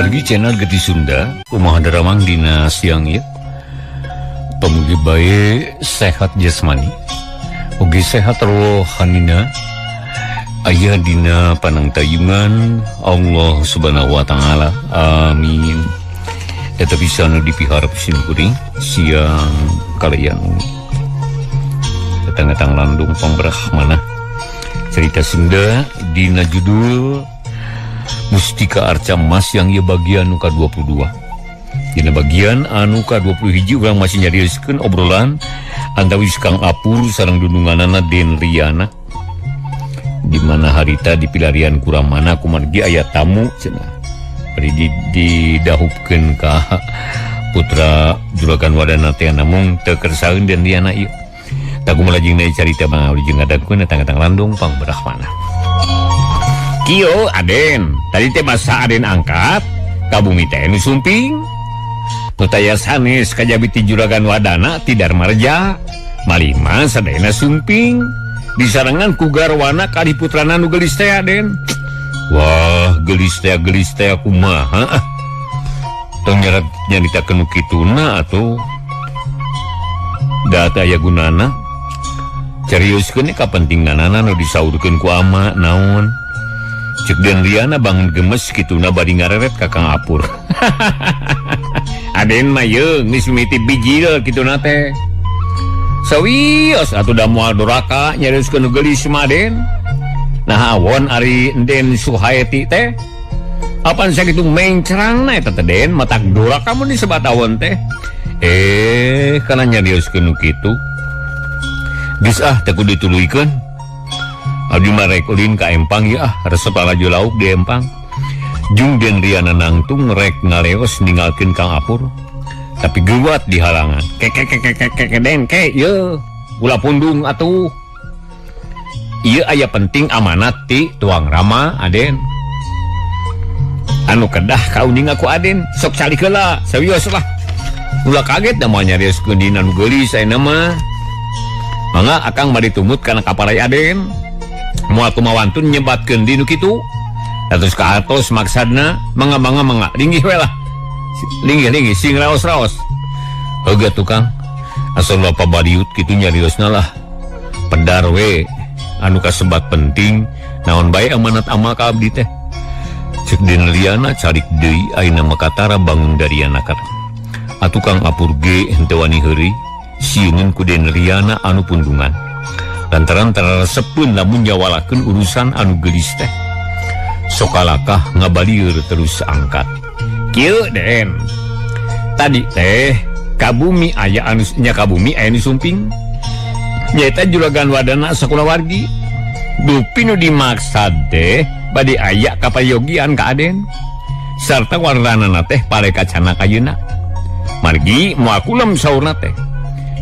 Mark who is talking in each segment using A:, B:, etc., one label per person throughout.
A: Wargi channel Geti Sunda, kumaha daramang dina siang ieu? Pamugi bae sehat jasmani, ugi sehat rohanina, aya dina panangtayungan Allah Subhanahu wa taala. Amin. Eta bisa nu dipiharep sim kuring siang kalian tetang-etang landung pangbrahmana. Cerita Sunda dina judul Mustika Arca Emas yang ieu bagian nu ka-22. Dina bagian anu ka-20 urang masih nyarioskeun obrolan antawis Kang Apur sareng dundunganana Den Riana. Di mana harita di pilarian Kuramana kumargi aya tamu cenah. Bari didahupkeun ka putra Juragan Wadana teh namung teu kersaeun Den Riana ieu. Tah kumaha lajengna carita mangga wilujeng ngadangukeun etang-etang landung pangbrahmana. Kieu Aden, tadi teh basa Aden angkat ka bumi teh nu sumping. Nu taya sanes kajabi ti Juragan Wadana ti Darmareja. Malima sadayana sumping disarengan ku garwana kali putrana nu geulis teh Aden. Wah, geulis teh kumaha ah. Tong nyarat nyaritakeun nu kituna atuh. Da teu aya gunana. Carioskeun kapentinganana nu disaurkeun ku ama naon. Cek Den Riana bangun gemes kituna bari ngareret ka Kang Apur. Aden mah yeung geus mimiti bijil kituna teh. Sawios atuh da moal doraka nyarioskeun nu geulis mah Aden. Nah awon ari Den Suhaeti teh. Apan sakitu mencrangna eta teh Den matak doraka mun disebat awon teh. Kana nyarioskeun nu kitu. Geus ah teh kudu dituluykeun. Abdi mah rek ulin ka empang ya ah, resep lalajo lauk di empang. Jung Den Riana nangtung rek ngaleos ninggalkeun Kang Apur. Tapi geuwat di halangan. Ke ke ke ke ke ke ke Den ke ye. Ulah pundung atuh. Ieu aya penting amanat ti Tuang Rama Aden. Anu kedah kauninga ku Aden, sok calik heula, sawios lah. Ulah kaget da moal nyarioskeun dina nu geulis ayeuna mah. Mangga akang bari tumut kana kaparai Aden. Moal kumawantun nyebatkeun di nu kitu. Atos ka atos maksadna mangga mangga mangga linggih we lah. Linggih linggih sing raos-raos. Heuga tukang. Asal bapa bariut kitu nyariosna lah. Pedar we anu kasebat penting naon bae amanat ama ka abdi teh. Cek Den Riana calik deui ayeuna mah katara bangun dari anakar. Atuh Kang Apur ge henteu wani heureuy sieun ku Den Riana anu pundungan. Lantaran tararesepeun lamun nyawalakeun urusan anu geulis teh. Sokalakah ngabalieur terus angkat. Kieu Den. Tadi teh ka bumi aya anu nya ka bumi aya nu sumping. Nyaeta Juragan Wadana sakulawargi. Dupi nu dimaksad teh bade aya kapayogian ka Aden. Sarta warnana teh pare kacana kayeuna. Margi moal kulem saurna teh.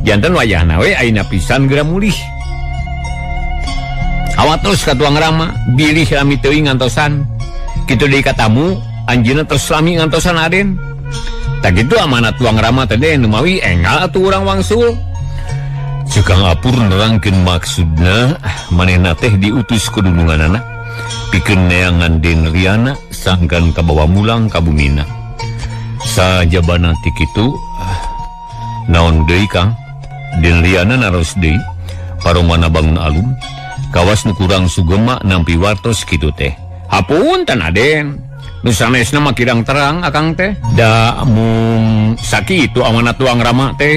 A: Janten wayahna we ayeuna pisan geura mulih. Awatos ka Tuang Rama bilih lami teuing ngantosan. Kitu deui katamu anjeunna tos lami ngantosan Aden. Tak kitu amanat Tuang Rama teh Den mawi enggal atuh urang wangsul. Cek Kang Apur nerangkeun maksudna manehna teh diutus ku dundunganana pikeun neangan Den Riana sangkan kabawa mulang ka bumina. Sajabana ti kitu naon deui Kang? Den Riana naros deui paromana bangun alum kawas nu kurang sugema nampi wartos kitu teh. Hapunten Aden. Nu sanesna mah kirang terang akang teh. Da mung sakitu amanat Tuang Rama teh.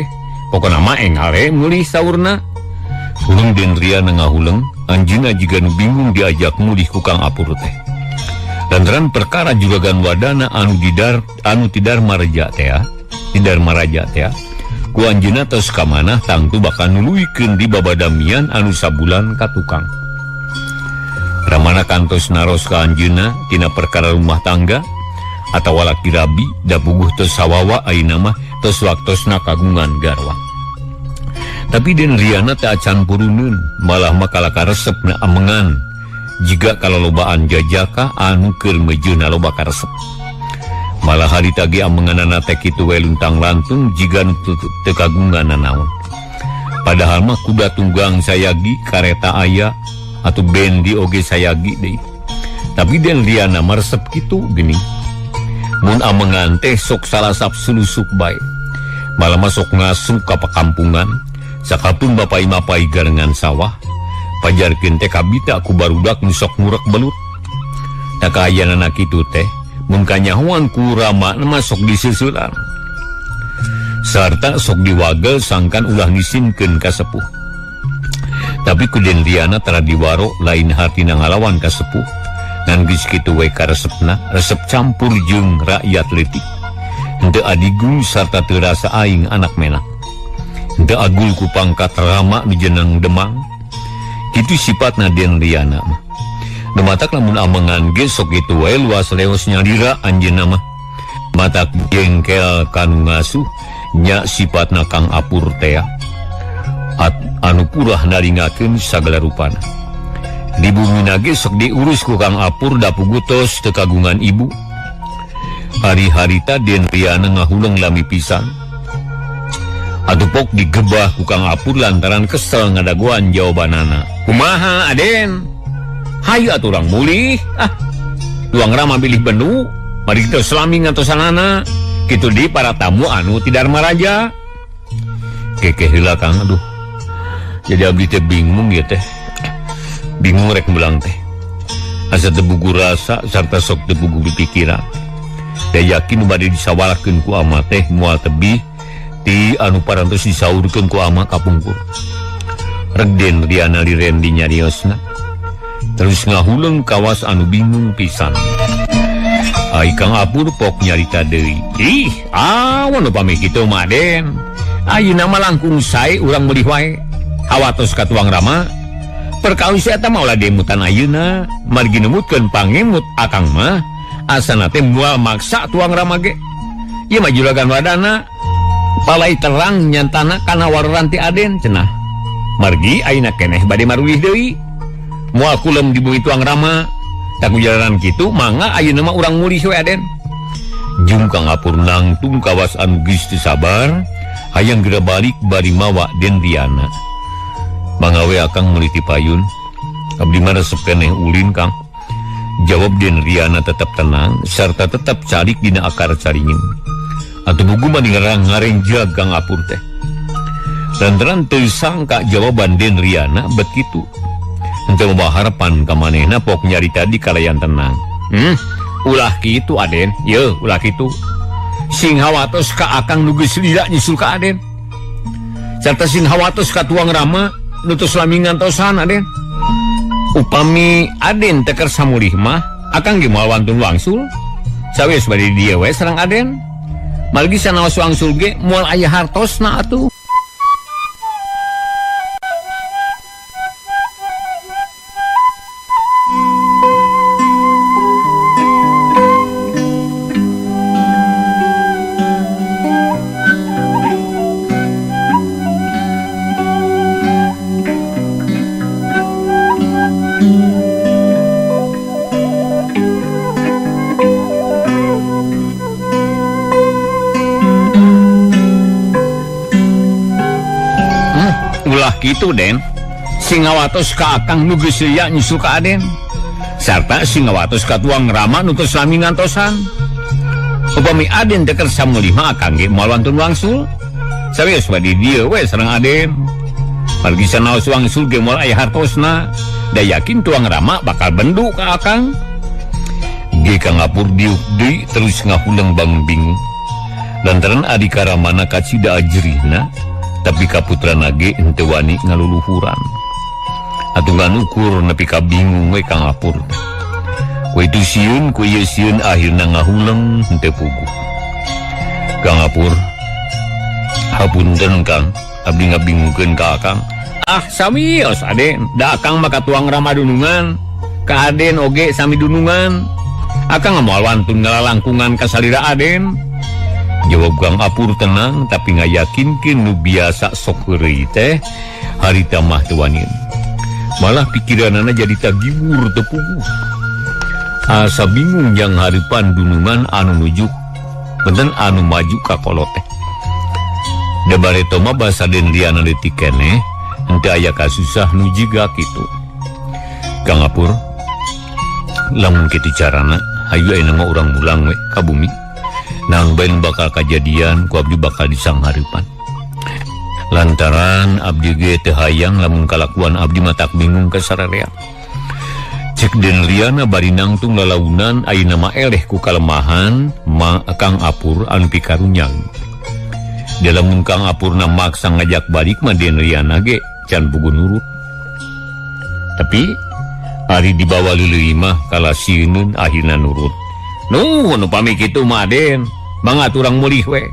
A: Pokona mah enggal we mulih saurna. Huleng Den Riana ngahuleng, anjeunna jiga nu bingung diajak mulih ku Kang Apur teh. Lantaran perkara Juragan Wadana anu didar anu ti Darmareja teh, ti Darmaraja teh. Ku anjeunna tos ka manah tangtu bakal nuluykeun di babadamian anu sabulan ka tukang. Ramana kantos naros ka anjeunna tina perkara rumah tangga atawa laki rabi da puguh tos sawawa ayeuna mah tos waktosna kagungan garwa. Tapi Den Riana teh acan puruneun, malah mah kalaka resepna amengan jiga kalolobaan jajaka anu keur mejeuna loba karesep. Malah harita ge amenganana teh kitu we luntang lantung jiga nu teu kagungan nanaon. Padahal mah kuda tunggang sayagi, kareta aya atau bendi oge sayagi deui. Tapi Den Riana mah resep kitu geuning. Mun amengan teh sok salasap sulusuk bae. Malah masuk ngasup ka pakampungan. Sakapun bapak imapai garengan sawah. Pajarkeun teh kabita ku barudak nu sok ngurek belut. Tak kaayanana kitu teh mun kanyahoan ku Rama mah sok diseuseurang. Sarta sok diwagel sangkan ulah ngisinkeun ka sepuh. Tapi ku Den Riana tara diwaro lain hartina ngalawan ka sepuh. Ngan geus kitu we karesepna, resep campur jeung rakyat leutik. Henteu adigung sarta teu rasa aing anak menak. Henteu agul ku pangkat Rama nu jeneng Demang. Kitu sifatna Den Riana mah. Nu matak lamun amengan ge sok kitu we luas leos nyalira anjeunna mah. Matak jengkel kanu ngasuh nya sifatna Kang Apur tea. Anu purah naringakeun sagala rupana. Di bumi nage sok diurus ku Kang Apur da pugutos teu kagungan ibu. Hari-harita Den Riana ngahuleng lami pisan. Atuh pok digebah ku Kang Apur lantaran kesel ngadagoan jawabanana. Kumaha Aden? Hayu atuh urang mulih. Ah, tuang Rama bilih benu, mari kita selami ngantosanana. Kitu di para tamu anu ti Dharma Raja. Kekeh heula Kang, aduh. Jadi abdi teh bingung ya teh. Bingung rek mulang teh. Asa teu bugu rasa sarta sok teu bugu pikiran. Da yakin bade disawalakeun ku ama teh moal tebih ti anu parantos disaurkeun ku ama kapungkur. Rek Den Riana liren di nyariosna. Terus ngahuleng kawas anu bingung pisan. Ai Kang Apur pok nyarita deui. Ih, awan upami kitu mah Den. Ayeuna mah langkung sae urang meulih wae. Hawatos ka tuang Rama. Perkawis eta mah ulah demutan ayeuna, margi nemutkeun pangemut akang mah asana teh moal maksa tuang Rama ge. Ieu mah juragan wadana. Palai terang nyantana kana waroran ti Aden cenah. Margi ayeuna keneh bade marulih deui. Moal kulem di bumi tuang Rama. Tak jalanan kitu mangga ayeuna mah urang mulih we Aden. Jung Kang Apur nangtung kawas anu geus teu sabar, hayang geura balik bari mawa Den Riana. Mangga we akang meuli ti payun. Abdi mah resep keneh ulin Kang. Jawab Den Riana tetap tenang sarta tetap calik dina akar caringin. Atuh bugu mah ngareng-ngarengjag Kang Apur teh. Lantaran teu sangka jawaban Den Riana bet kitu. Henteu loba harapan ka manehna pok nyarita di kalayan tenang. Ulah kitu Aden, yeuh ulah kitu. Sing hawatos ka akang nu geus lila nyusul ka Aden. Sarta sing hawatos ka tuang Rama nu tos lami ngantosan Aden. Upami Aden teu kersa mulih mah, akang ge moal wantun wangsul. Sawis bade dieu we sareng Aden. Margi sanaos wangsul ge moal aya hartosna atuh. Gitu Den, sing ngawatos ka akang nu geus lia nyusul ka Aden. Sarta sing ngawatos ka tuang Rama nu tos lami ngantosan. Upami Aden teu kersa mulih mah akang ge moal wantun wangsul. Sawios bade dieu we sareng Aden. Margi sanaos wangsul ge moal aya hartosna. Da yakin tuang Rama bakal bendu ka akang. Ge Kang Apur diuk deui terus ngahuleng bangun bingung. Lantaran adi karamana kacida ajerihna, tapi kaputrana ge henteu wani ngaluluhuran. Atuh ngan ukur nepi ka bingung we Kang Apur teh. Ku itu sieun, ku ieu sieun akhirna ngahuleng henteu puguh. Kang Apur, hapunten Kang, abdi ngabingungkeun ka Akang. Ah, samios Aden, da Akang mah katuang Rama dunungan, ka Aden oge sami dunungan. Akang moal wantun ngalalangkungan ka salira Aden. Jawab Kang Apur tenang tapi ngayakinkeun nu biasa sok heureuy teh harita mah teu wanian. Malah pikiranana jadi tagiwur teu puguh. Asa bingung yang hareupan dunungan anu nuju benten anu maju ka kolot teh. Da bareto mah basa Den Riana leutik keneh henteu aya kasusah nu jiga kitu. Kang Apur, lamun kitu carana hayu ayeuna mah urang mulang we ka bumi. Naon bae nu bakal kajadian ku abdi bakal disanghareupan. Lantaran abdi ge teu hayang lamun kalakuan abdi matak bingung ka sararea. Cek Den Riana bari nangtung lalaunan ayeuna mah eleh ku kalemahan ma Kang Apur anu pikarunyang. Lamun Kang Apurna maksa ngajak balik mah Den Riana ge can puguh nurut. Tapi ari dibawa leuleui mah kalasieun akhirna nurut. Nuhun upami kitu mah Den, mangga urang mulih we.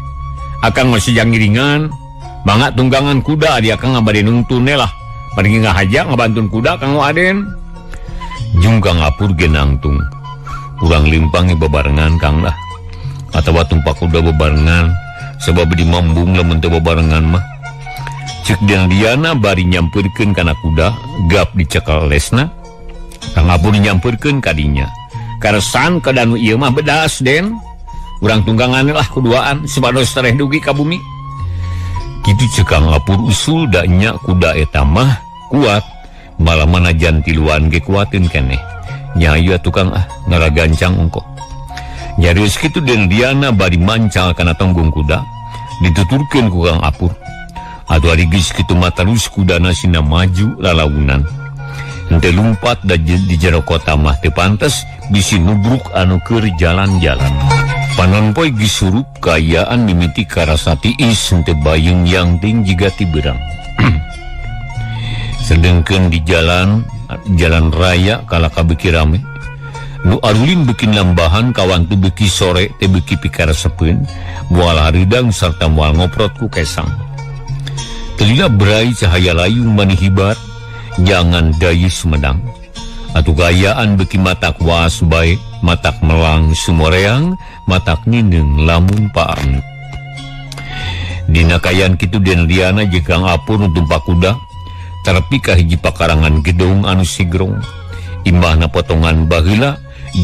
A: Akang masih jangiringan, mangga tunggangan kuda di akang ngabade nungtun lah. Paling ngahaja ngabantun kuda kang Aden. Jung Kang Apur ge nangtung. Urang limpange bebarengan Kang lah. Atawa tumpak kuda bebarengan. Sebab di mambung lamun teu bebarengan mah. Cek Den Riana bari nyampeurkeun kana kuda, gap dicekal lesna. Kang Apur nyampeurkeun ka dinya. Karesan ka danu ieu mah bedas Den. Urang tunggangan lah kuduaan supados tereh dugi ka bumi. Kitu cek Kang Apur usul da nya kuda eta mah kuat. Malah mana jantiluan ge kuateun keneh. Nya ieu tukang ah ngaragancang ongkoh. Nyarios kitu Den Riana bari mancal kana tonggung kuda, dituturkeun ku Kang Apur. Atuh ari geus kitu mah terus kudana sina maju lalaunan. Henteu lumpat da di jero kota mah teu pantes bisi nubruk anu keur jalan-jalan. Panon poe geus surup kaayaan mimiti karasa tiis henteu bayeng yang ting jiga ti beurang. Sedengkeun di jalan raya kalaka beuki rame. Nu arulin beuki nambahan kawantu beuki sore teh beuki pikaresepeun, moal hareudang sarta moal ngoprot ku kesang. Telila berai cahaya layung mani hibar, jangan dayi Sumedang. Atuh gayaan beuki matak waas bae, matak melang sumoreang, matak nineung lamun paang. Dina kayan kitu Den Riana jeung Kang Apur nu tumpak kuda, terepi ka hiji pakarangan gedung anu sigrong. Imbahna potongan baheula,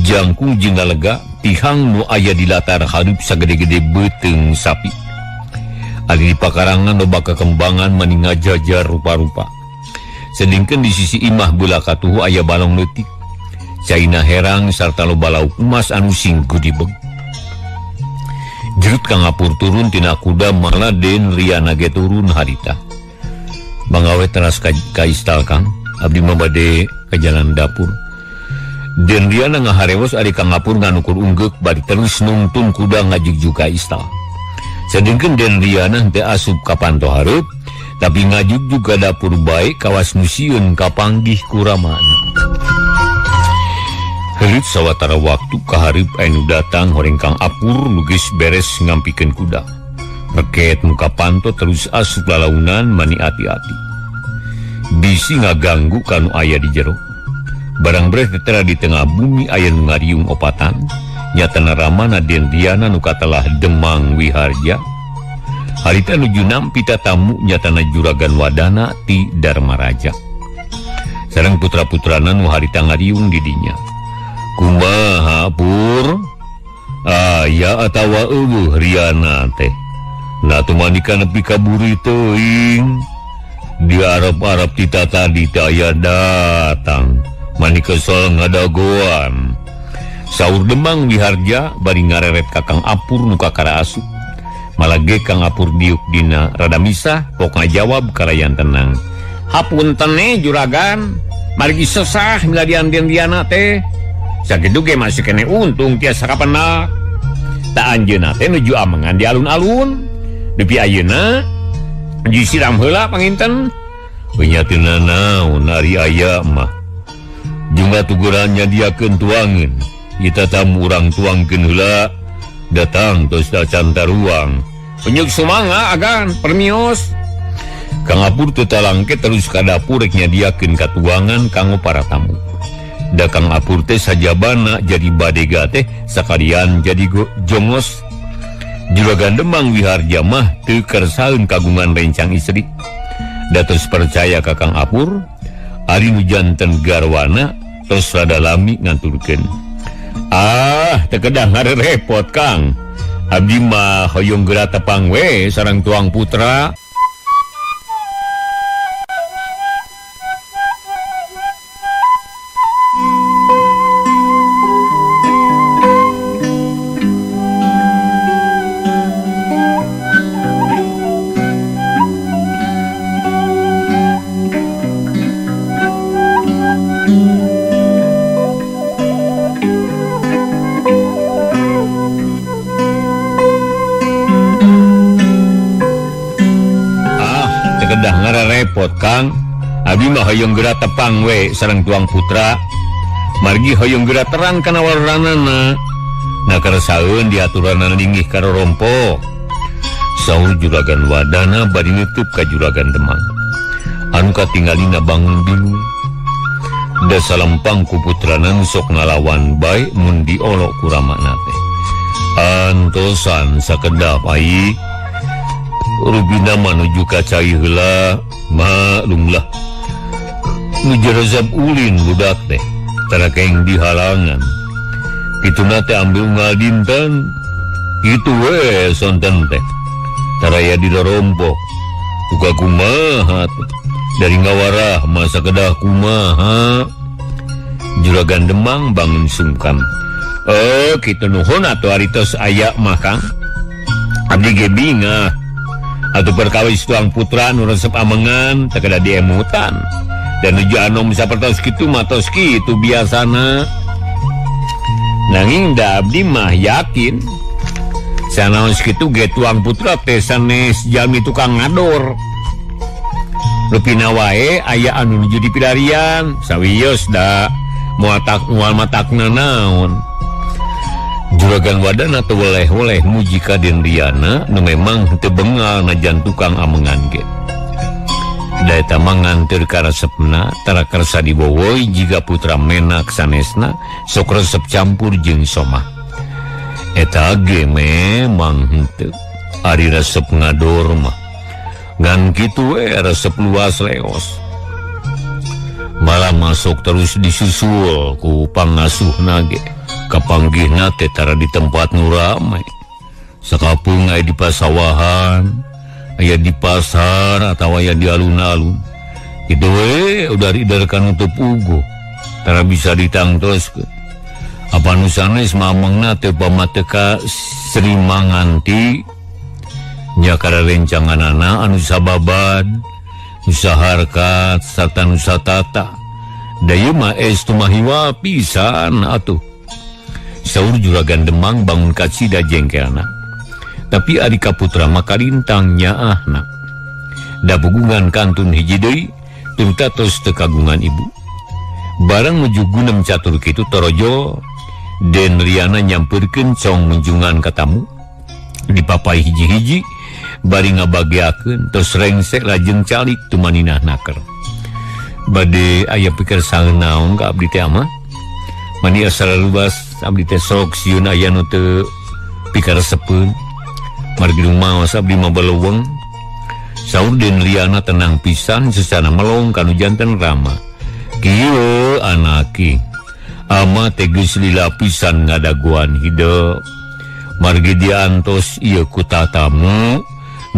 A: jangkung jeung lega tihang nu aya di latar hareup sagede-gede beuteung sapi. Ari di pakarangan loba kakembangan mani ngajajar rupa-rupa. Sedengkeun di sisi imah beula katuhu aya balong leutik. Caina herang sarta loba lauk emas anu sing gudibeg. Jerut Kang Apur turun tina kuda malah Den Riana ge turun harita. Mangawe teras ka istal Kang, abdi mah bade ka jalan dapur. Den Riana ngaharewos ari Kang Apur nganukur unggeuk bari terus nungtun kuda ngajugjug ka istal. Sedengkeun Den Riana teu asup ka panto hareup, tapi ngajugjug ka dapur bae kawas musieun kapanggih ku ramana. Heuleut sawatara waktu kahareup anu datang horeng Kang Apur nu geus beres ngampikeun kuda. Reket muka panto terus asup lalaunan mani ati-ati. Bisi ngaganggu kanu aya di jero. Barang breh tetera di tengah bumi aya nu ngariung opatan. Nyatana ramana Den Riana nu katelah Demang Wiharja. Harita nuju nampi tatamu nyatana Juragan Wadana ti Darmaraja. Sareng putra-putrana nu harita ngariung di dinya. Kumaha Pur? Aya atawa eueuh Riana teh? Nah tumandika nepi ka buri teuing. Di Arab-Arab tita tadi teh aya datang. Mani kesel ngadagoan. Saur Demang Wiharja bari ngareret ka Kang Apur nu kakara asup. Malah ge Kang Apur diuk dina rada misah pok ngajawab karayan tenang. Hapunten juragan, margi sesah miladian Den Riana teh. Sakitu ge masih kene untung tiasa kapenak. Ta anjeunna teh nuju amengan di alun-alun. Dupi ayeuna disiram heula panginten. Nya teu nanaon ari aya mah. Jumlah tuguran nyadiakeun tuangeun. Kita tamu urang tuangkeun heula datang tos da cantaruang. Penyuk sumangga agan permios. Kang Apur teu talangke terus ka dapur rek nyadiakeun katuangan kanggo para tamu. Da Kang Apur teh sajabana jadi badega teh sakalian jadi jongos. Juragan Demang Wiharja mah teu kersaeun kagungan rencang istri. Da tos percaya ka Kang Apur, ari nu janten garwana tos rada lami nganturkeun. Ah, teu kedah ngarerepot Kang. Abdi mah hoyong geura tepang we sareng tuang putra. Anjeunna hoyong geura tepang we sareng tuang putra. Margi hoyong geura terang kana waranana. Na karsaeun diaturanana linggih ka rorompo. Saur Juragan Wadana bari nutup ka Juragan Demang. Anu katingalina bangun bingung. Da salempang ku putrana nu sok ngalawan bae mun diolok ku ramana teh. Antosan sakedap ai Rubina manuju ka cai heula, maklumlah. Nu jerezep ulin budak teh, tara keng dihalangan. Kituna teh ambil unggal dinten, kitu we sonten teh. Taraya didorompok. Duka kumaha tuh. Dari ngawarah masa kedah kumaha. Juragan Demang bangun sungkam. Kitu nuhun atuh ari tos aya mah Kang. Abdi ge bingah. Atuh perkawis tuang putra nu resep amengan teh kedah diemutan. Dan nuju anom sapertos kitu mah tos kitu biasana. Nanging da abdi mah yakin sanaos kitu ge tuang putra teh sanes jalmi tukang ngador. Rupina wae aya anu nuju dipilarian sawios da moal tak moal matakna naon. Juragan Wadana teu weleh-weleh muji ka Den Riana nu memang teu bengal najan tukang amengan ge. Da eta mah nganteur ka resepna tara kersa dibowoi jiga putra menak sanesna sok resep campur jeung somah. Eta ge memang henteu ari resep ngador mah. Ngan kitu we resep luas leos. Malah masuk terus disusul ku pangasuhna ge. Kapanggihna teh tara di tempat nu ramai. Sakapeung aya di pasawahan, aya di pasar atawa aya di alun-alun. Kitu we udah idarkan untuk puguh. Tara bisa ditangtoskeun. Apa nu sanes mamengna teh pamateka Sri Manganti nya karencanganana anu sababad, nu saharkat sarta nu satata. Da ieu mah estu mahiwa pisan atuh. Saur Juragan Demang bangun kacida jengkelna. Tapi ari kaputra mah kalintang nyaahna. Da pugungan kantun hiji deui turta tos teu kagungan ibu. Barang nuju gunem catur kitu torojo Den Riana nyampeurkeun cong munjungan ka tamu. Dipapai hiji-hiji bari ngabageakeun tos rengsek lajeng calik tumaninah naker. Bade aya pikir saeun naon ka abdi teh amah? Mani asal luas abdi teh sok sieun aya nu teu pikaresepeun. Margi rumaos abdi mah baleuweung. Saur Den Riana tenang pisan sesana melong kanu janten rama. Kieu anaki ama teh geus lila pisan ngadaguan hidep. Margi diantos ieu ku tatamu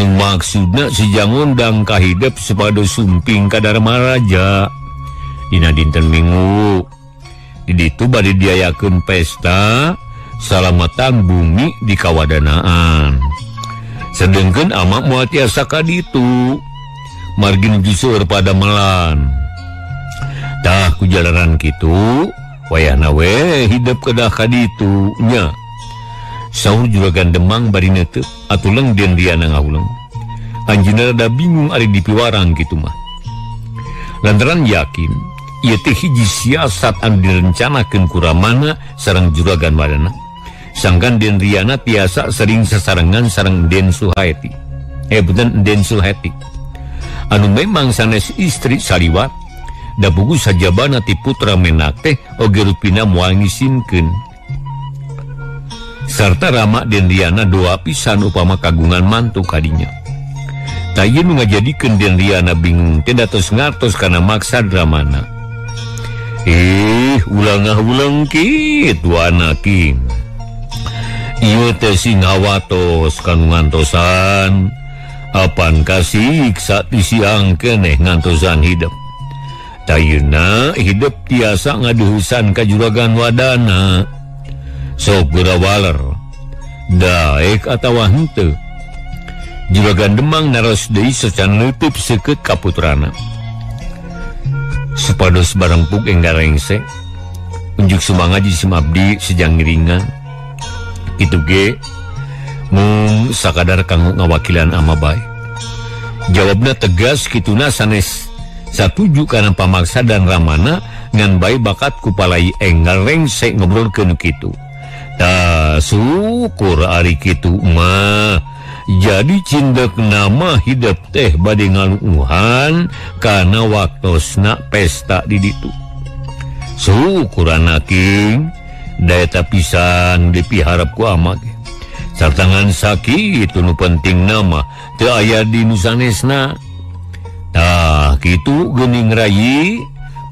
A: nu maksudna sejang ngundang ka hidep supados sumping ka Darmaraja. Dina dinten Minggu di ditu bade diayakeun pesta salamatan bumi di kawadanaan. Sedengkeun ama moal tiasa ka ditu. Margi nuju seueur padamelan. Tah ku jalanan kitu wayahna we hidep kedah ka ditu nya. Saur Juragan Demang bari neuteuk atuh leung Den Riana ngahuleng. Anjeunna rada bingung ari dipiwarang kitu mah. Lantaran yakin ieu teh hiji siasat anu direncanakeun ku Ramana sareng Juragan Wadana. Sangkan Den Riana tiasa sering sasarengan sareng Den Suhaeti. Punten Den Sulheti. Anu memang sanes istri saliwat da bugu sajabana ti putra menak teh oge rupina moal ngisinkeun. Sarta Rama Den Riana doa pisan upama kagungan mantu kadinya. Tah ieu nu ngajadikeun Den Riana bingung teh datos ngartos kana maksad Ramana. Ulang-ulang kitu anaki. Ieu teh sing ngawatos kanu ngantosan. Apan kasiksa ti siang keneh ngantosan hidep. Tayuna hidep tiasa ngaduhusan ka Juragan Wadana. Sok geura waler. Daek atawa henteu. Juragan Demang naros deui sacan neutup seukeut ka putrana. Supados barempug enggal rengse. Unjuk sumangaji sim abdi sejang ngiringan. Kitu ge mung sakadar kanggo ngawakilan ama bae. Jawabna tegas kituna sanes Satuju kana pamaksa dan ramana ngan bae bakat ku palai enggal rengse ngobrolkeun kitu. Tah syukur ari kitu mah. Jadi cindek nama hidup teh bade ngaluuhan kana waktosna pesta di ditu. Syukur anaking da eta pisan dipiharap ku ama ge. Sarta ngan sakitu nu penting nama teu aya di nu sanesna. Tah kitu geuning rayi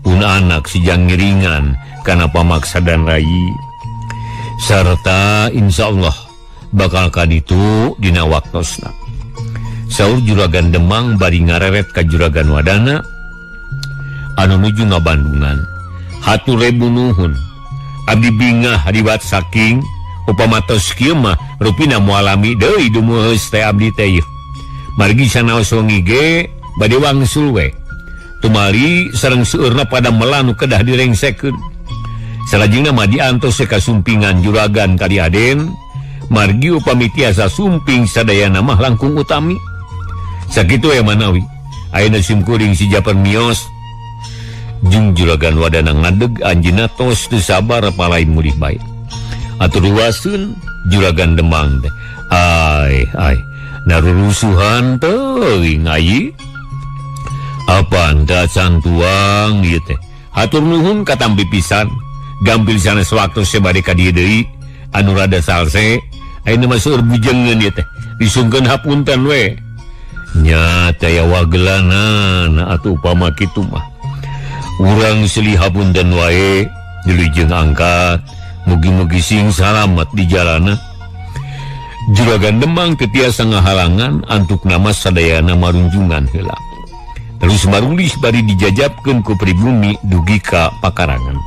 A: pun anak sijang ngiringan kana pamaksa dan rayi. Sarta insyaallah bakal kaditu dina waktosna. Saur Juragan Demang bari ngareret ka Juragan Wadana anu nuju ngabandungan. Hatur rebu nuhun. Abdi bingah hadiwat saking upama tos kieu mah rupina moal lami deui dumuheus teh abdi teh ieu. Margi sanaos wengi ge bade wangsul we. Tumali sareng seueurna pada melanu kedah direngsekeun. Salajengna mah diantos ka sumpingan juragan kali Aden. Margi upami tiasa sumping sadayana mah langkung utami. Sakitu we manawi. Ayeuna simkuring si Japar mios jeung Juragan Wadana ngadeg anjeunna tos teu sabar palai mulih bae. Atur luaseun Juragan Demang teh. Ai ai narurusuhan teuing ayi. Apaan teh acan tuang ieu teh. Hatur nuhun katampi pisan. Gampil sanes waktu sebade ka dieu deui anu rada salse. Ayeuna mah seueur bujengeun ieu teh. Disungkeun hapunten we. Nya teh wagelanana atuh upama kitu mah. Urang silih hapunten wae dilujeng angkat. Mugi-mugi sing salamet di jalana. Juragan Demang teu tiasa ngahalangan antuk nama sadayana marunjungan heula. Terus marulih bari dijajabkeun ku pribumi dugi ka pakarangan.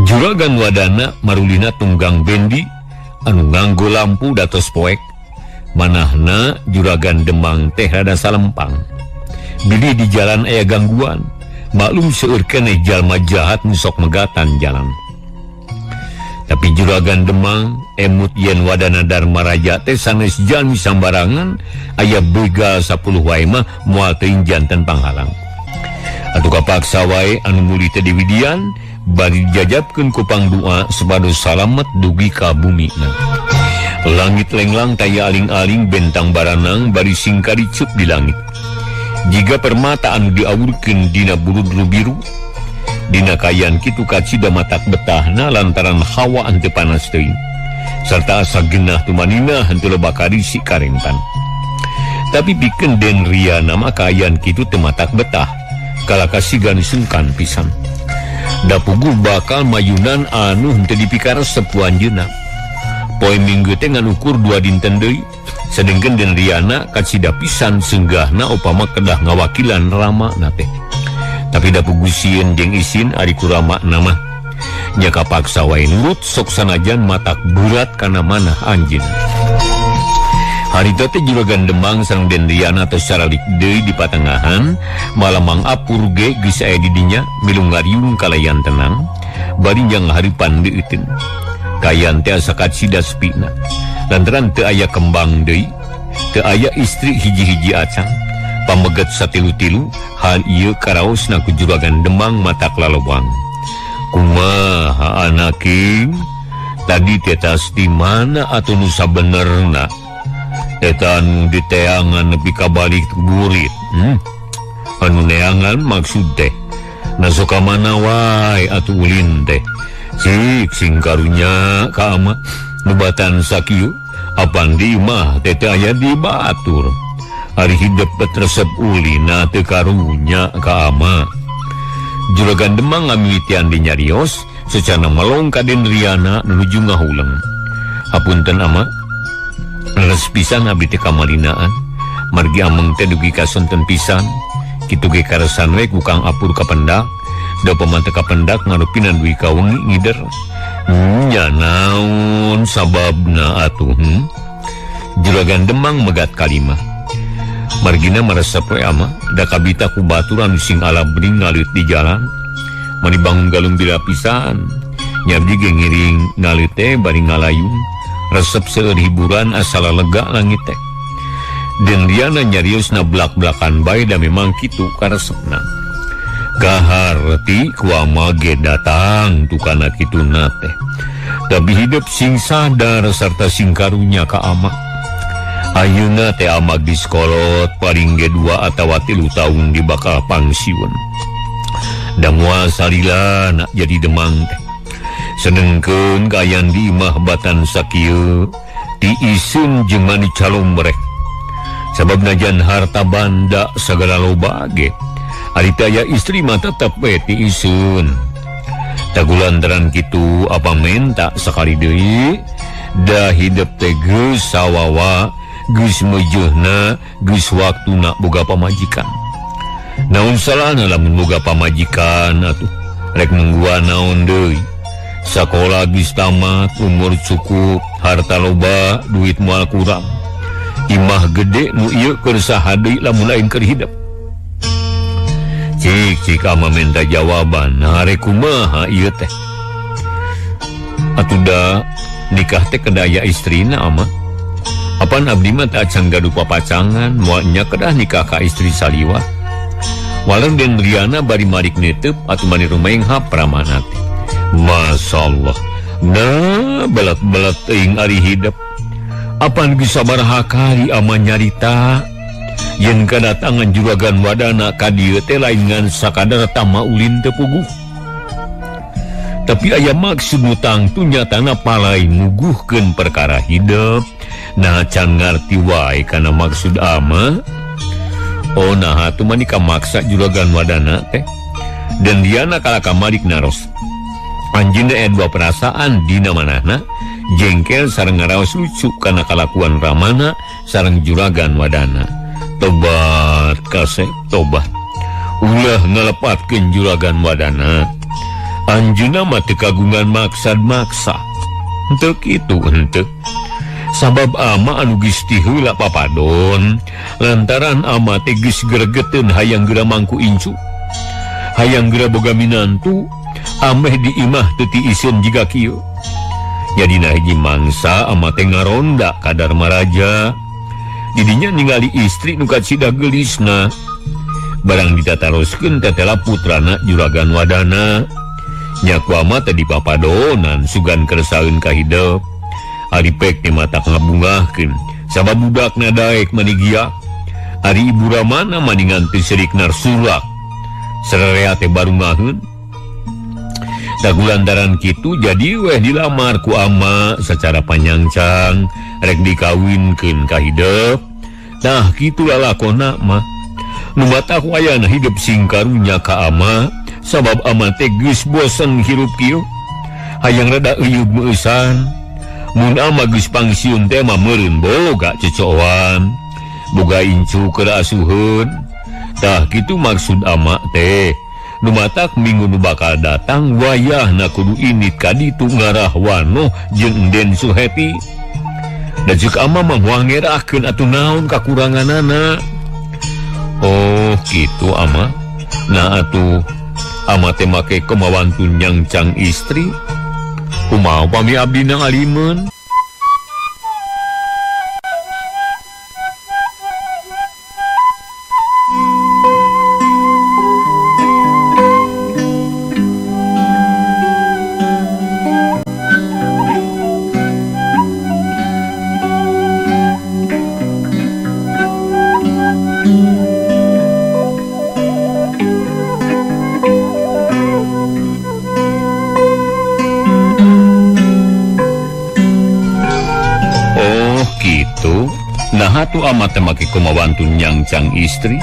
A: Juragan Wadana marulina tunggang bendi anu nganggo lampu datos poek. Manahna Juragan Demang teh rada salempang. Bilih di jalan aya gangguan, maklum seueur keneh jalma jahat nu sok megatan jalan. Tapi Juragan Demang emut yen Wadana Darmaraja teh sanes jalmi sambarangan, aya begal 10 wae mah moal teuing janten panghalang. Atuh kapaksa wae anu mulih teh diwidian bari dijajabkeun ku pangdua supados salamet dugi ka bumina. Langit lenglang taya aling-aling bentang baranang bari singkaricup di langit. Jiga permata anu diawurkeun dina burudru biru. Dina kayan kitu kacida matak betahna lantaran hawa henteu panas teuing. Sarta asa genah tumanina henteu loba karisi karentan. Tapi pikeun Den Riana mah kayan kitu teu matak betah. Kalaka sigan sungkan pisan. Da puguh bakal mayunan anu henteu dipikaresep ku anjeunna. Poe Minggu teh ngan ukur 2 dinten deui. Sedengkeun Den Riana kacida pisan senggahna upama kedah ngawakilan ramana teh. Tapi da puguh sieun jeung isin ari ku ramana mah. Nya kapaksa wae nurut sok sanajan matak berat kana manah anjeunna. Harita teh Juragan Demang sareng Den Riana tos saralik deui di patengahan, malamang apur ge geus aya di dinya milu ngariung kalayan tenang, bari jang haripan deuteun. Kayan teh asa kacida sepina. Lantaran teu aya kembang deui, teu aya istri hiji-hiji acan. Pameget satilu-tilu, hal ieu karaosna ku Juragan Demang matak lalobang. Kumaha anaking? Tadi teh tas di mana atuh nu sabenerna? Eta anu diteangan nepi ka balik burit. Anu neangan maksud teh. Nasoka mana wae atuh ulin teh. Cik sing karunya ka ama nubatan sakieu apan di imah teh teu aya di batur. Ari hidep resep ulina teu karunya ka ama. Juragan Demang ngamimitian dinyarios secana melong ka Den Riana nuju ngahuleng. Hapunten ama, leres pisan abdi teh kamalinaan. Margi ameng teh dugi ka sonten pisan. Kitu ge karesan we ku Kang Apur kapendak. Da upama teu kapendak ngarupinan dugi ka wengi ngider. Nya naon sababna atuh? Juragan Demang megat kalimah. Margina meresep we ama, da kabita ku baturan sing alabring ngaleut di jalan. Mani bangun galung bila pisan. Nyabdi ge ngiring ngaleut teh bari ngalayung. Resep seueur hiburan asal lega langit teh. Den Liana nyariosna blak-blakan bae da memang kitu karesepna. Kaharti ku ama ge datang tukana kituna teh. Tapi hidup sing sadar serta sing karunya ka ama. Ayeuna teh ama geus kolot paling ge 2 atawa 3 tahun di bakal pangsiun. Da moal salila nak jadi demang teh. Senengkeun kaayaan di imah batan sakieu tiiseun jeung mani calombrek. Sabab najan harta banda sagala loba ge ari teh aya istri mah tetep we tiiseun. Tagulantaran kitu apa menta sakali deui da hidep teh geus sawawa geus meujeuhna geus waktuna boga pamajikan. Naon salahna lamun boga pamajikan atuh rek nungguan naon deui. Sakola geus tamat, umur cukup, harta loba, duit moal kurang. Imah gede nu ieu keur saha deui lamun lain keur hidep. Cik cik ama minta jawaban, nah rek kumaha ieu teh? Atuh da nikah teh kedah aya istrina ama. Apan abdi mah teh acan gaduh papacangan, moal nya kedah nikah ka istri saliwat. Walau den Riana bari marik netep atuh mani rumenghap pramana teh. Masyaallah. Nah, belat-belat teuing ari hidep. Apan geus sabaraha kali ama nyarita yen kadatangan juragan wadana ka dieu teh lain ngan sakadar tama ulin teu puguh. Tapi aya maksud nu tangtu nyatana palai nguguhkeun perkara hidep. Nah can ngarti wae kana maksud ama. Oh nah atuh mah nikah maksa juragan wadana teh. Dan Diana kalah ka Malik naros. Anjeunna aya dua perasaan dina manahna. Jengkel sareng ngaraos lucu kana kalakuan Ramana sareng juragan wadana. Tobat kasep tobat. Ulah ngalepatkeun juragan wadana. Anjeunna mah teu kagungan maksad maksa. Henteu kitu henteu. Sabab ama anu geus ti heula papadon lantaran ama teh geus gregeteun hayang geura mangku incu. Hayang geura boga minantu ameh di imah teu tiiseun jiga kieu. Jadina hiji mangsa ama teh ngaronda ka Darmaraja. Didinya ningali istri nu kacida geulisna. Barang ditataroskeun tetela putrana juragan wadana. Nya ku ama teh dipapadonan sugan keresaeun ka hidep. Ari pek teh mata ngabungahkeun sabab budakna daek mani giak. Ari ibu Ramana mani nganti serik narsulak. Sararea teh barungaheun. Dagulantaran kitu jadi weh dilamar ku ama secara panyangcang rek dikawinkeun ka hidep. Nah kitu lalakona mah. Nu matak wayana hidep sing karunya ka ama sabab ama teh geus bosen hirup kieu. Hayang rada euyeup meueusan. Mun ama geus pangsiun teh mah meureun boga cecoan. Boga incu keur asuheun. Tah kitu maksud ama teh. Nu matak minggu nu bakal datang wayahna kudu init ka ditu ngarah wanoh jeung Enden Suheti. Da ceuk ama mah moal ngerahkeun atuh naon kakuranganana. Oh kitu ama. Nah atuh ama teh make kemawantun nyangcang istri. Kumaha pami abdi na ngalimeun? Nah atuh ama teh make kumawantun nyangcang istri.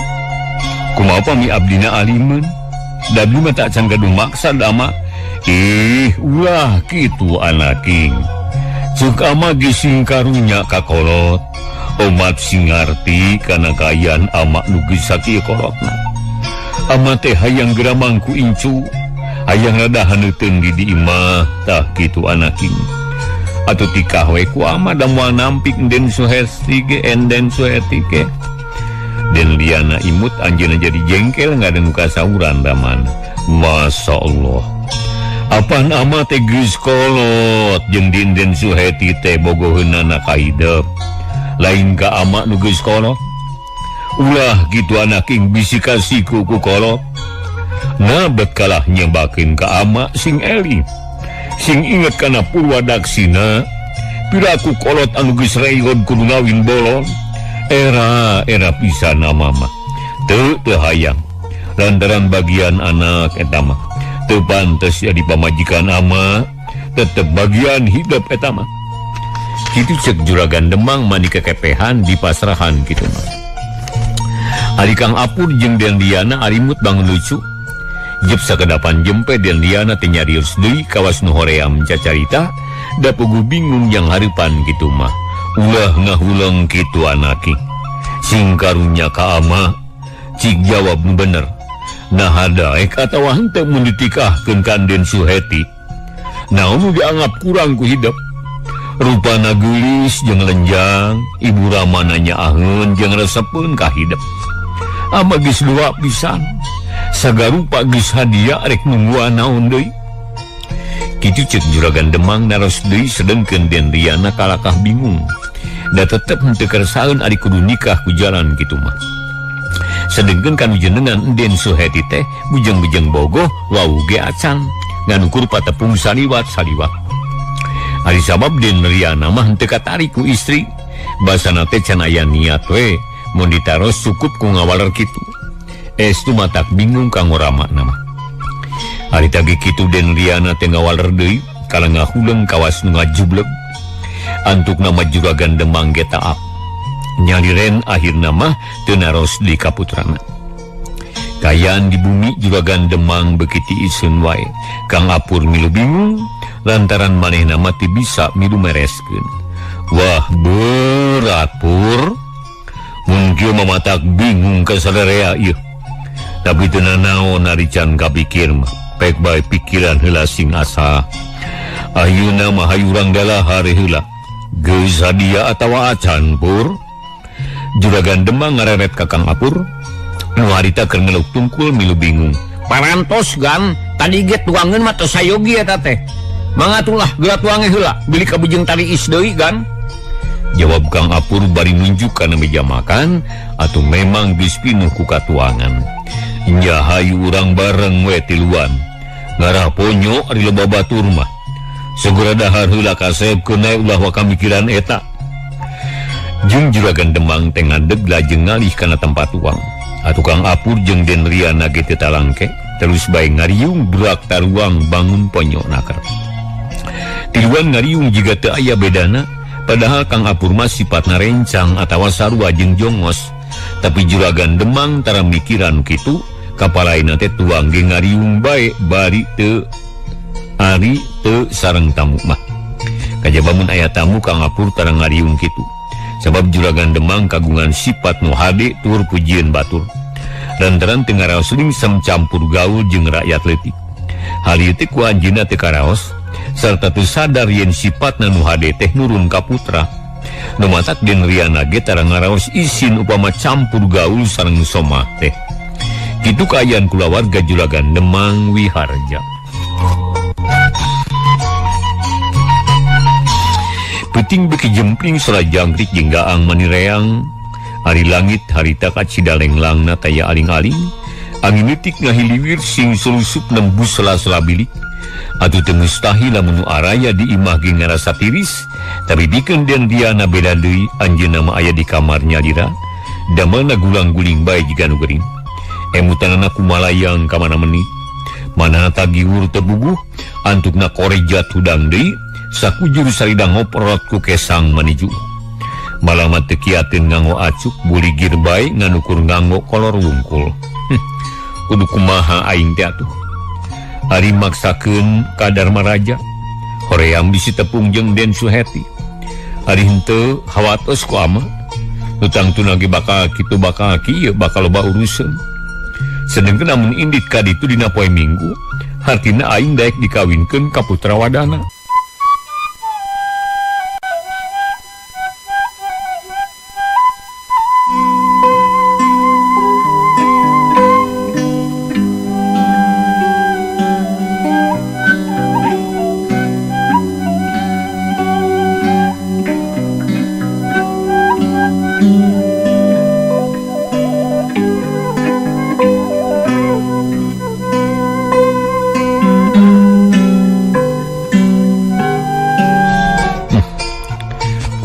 A: Kumaha pami abdina alimeun? Da abdi mah tak can gaduh maksad ama. Ih, ulah kitu anaking. Ceuk ama ge sing karunya ka kolot. Omat sing ngarti kana kaayaan ama nu geus sakieu kolotna. Ama teh hayang geura mangku incu, hayang rada haneuteun di imah, tah kitu anaking. Atuh tikah we ku ama da moal nampik Den Suhesti ge Enden Suheti ge. Den Liana imut anjeunna jadi jengkel ngadengu kasauran Ramana. Masya Allah. Apan ama teh geus kolot jeung Dinden Suheti teh bogoheunana ka hidep. Lain ka ama nu geus kolot. Ulah kitu anak ing bisi kasiku ku kolot. Nah bet kalah nyebakeun ka ama sing eling. Sing inget kana purwadaksina. Piraku kolot anu geus reyon kudu ngawin bolon. Era era pisan mama. Teu teu hayang. Lantaran bagian anak eta mah teu pantes jadi pamajikan ama, tetep bagian hidup eta mah. Kitu cek Juragan Demang mani kekepehan di pasrahan kitu mah. Ari Kang Apur jeung Den Liana arimut bangun lucu. Jep sakedapan jempe Den Liana teh nyarios deui kawas nu hoream cacarita, da puguh bingung yang hareupan kitu mah. Ulah ngahuleng kitu anaki. Sing karunya ka ama, cik jawab nu bener. Nah daek atawa henteu mun ditikahkeun ka Den Suheti. Naon nu dianggap kurang ku hidup. Rupana geulis jeung lenjang, ibu ramana nyaaheun jeung resepeun ka hidup. Ama geus dua pisan. Sagarupa geus hadiah rek nungguan naon deui. Kitu ceuk Juragan Demang naros deui sedengkeun Den Riana kalakah bingung. Da tetep henteu kersaeun ari kudu nikah ku jalan kitu mah. Sedengkeun kanu jenengan Den Suheti teh bujeng-bujeng bogoh wau ge acan nganukur patepung saliwat-saliwat. Ari sabab Den Riana mah henteu katarik ku istri, basana teh can aya niat we mun ditaros cukup ku ngawaler kitu. Estu matak bingung kanggo ramana mah. Ari tagi kitu Den Riana teh ngawaler deui kala ngahuleng kawas nu ngajubleg. Antukna mah Juragan Demang ge taap. Nyaliren akhirna mah teu naros di kaputrana. Kayan di bumi Juragan Demang beuki tiiseun wae. Kang Apur milu bingung lantaran manehna mah teu bisa milu mereskeun. Wah berat Pur. Mun kieu mah matak bingung ka sarerea ieu. Tapi teu nanaon ari can kapikir mah. Pek bae pikiran heula sing asa. Ayeuna mah hayu urang dalahar heula. Geus hadiah atawa acan Pur. Juragan Demang ngareret ka Kang Apur. Nu harita keur ngeluk tungkul milu bingung. Parantos gan, tadi ge tuangeun mah teu sayogi eta teh. Mangatulah geura tuange heula, beli ka bujeng tali is deui gan. Jawab Kang Apur bari nunjuk kana meja makan, atuh memang geus pinuh ku katuangan. Nya hayu urang bareng we tiluan. Ngarah ponyo ari loba batur mah. Segera dahar heula kasep keun ulah waka mikiran eta. Jeung Juragan Demang teh ngadeg lajeng ngalih kana tempat uang. Atuh Kang Apur jeung Den Riana ge teu talangke, terus bae ngariung burak taruang bangun ponyo naker. Tiluan ngariung jiga teu aya bedana, padahal Kang Apur mah sifatna rencang atawa sarua jeung jongos. Tapi Juragan Demang tara mikiran kitu, kapalaina teh tuang ge ngariung bae bari teu ari teu sareng tamu mah. Kajaba mun aya tamu Kang Apur tara ngariung kitu. Sabab Juragan Demang kagungan sifat nu hade tur pujieun batur. Lantaran teu ngaraos lingsem campur gaul jeung rakyat leutik. Hal ieu teh ku anjeunna teu karaos sarta teu sadar yen sifatna nu hade teh nurun ka putra. Nu matak Den Riana ge tara ngaraos isin upama campur gaul sareng somah teh. Kitu kaayaan kulawarga Juragan Demang Wiharja. Peuting beuki jempling sora jangkrik jeung gaang manireang. Ari langit harita kacida lenglangna taya aling-aling. Angin leutik ngahiliwir sing sulusup nembus sela-sela bilik. Atuh teu mustahil lamun nu araya di imah ge ngarasa tiris, tapi bikeun Den Riana beda deui, anjeunna mah aya di kamar nyalira. Damelna gulang-guling bae jiga nu gering. Emutanana kumalayang ka mana menit. Mana tagiwur teu buguh, antukna korejat hudang deui. Sakujur sarida ngoprot ku kesang maniju. Malamat teu kiateun nganggo acuk buligir bae nganukur nganggo kolor wungkul. Kudu kumaha aing teh atuh. Ari maksakeun ka Darmaraja, hoream bisi tepung jeung Den Suheti. Ari henteu hawatos ku ama. Nu tangtuna ge bakal kitu bakal kieu bakal loba urusan. Sedengkeun amun indit ka ditu dina poe Minggu, hartina aing daek dikawinkeun ka putra wadana.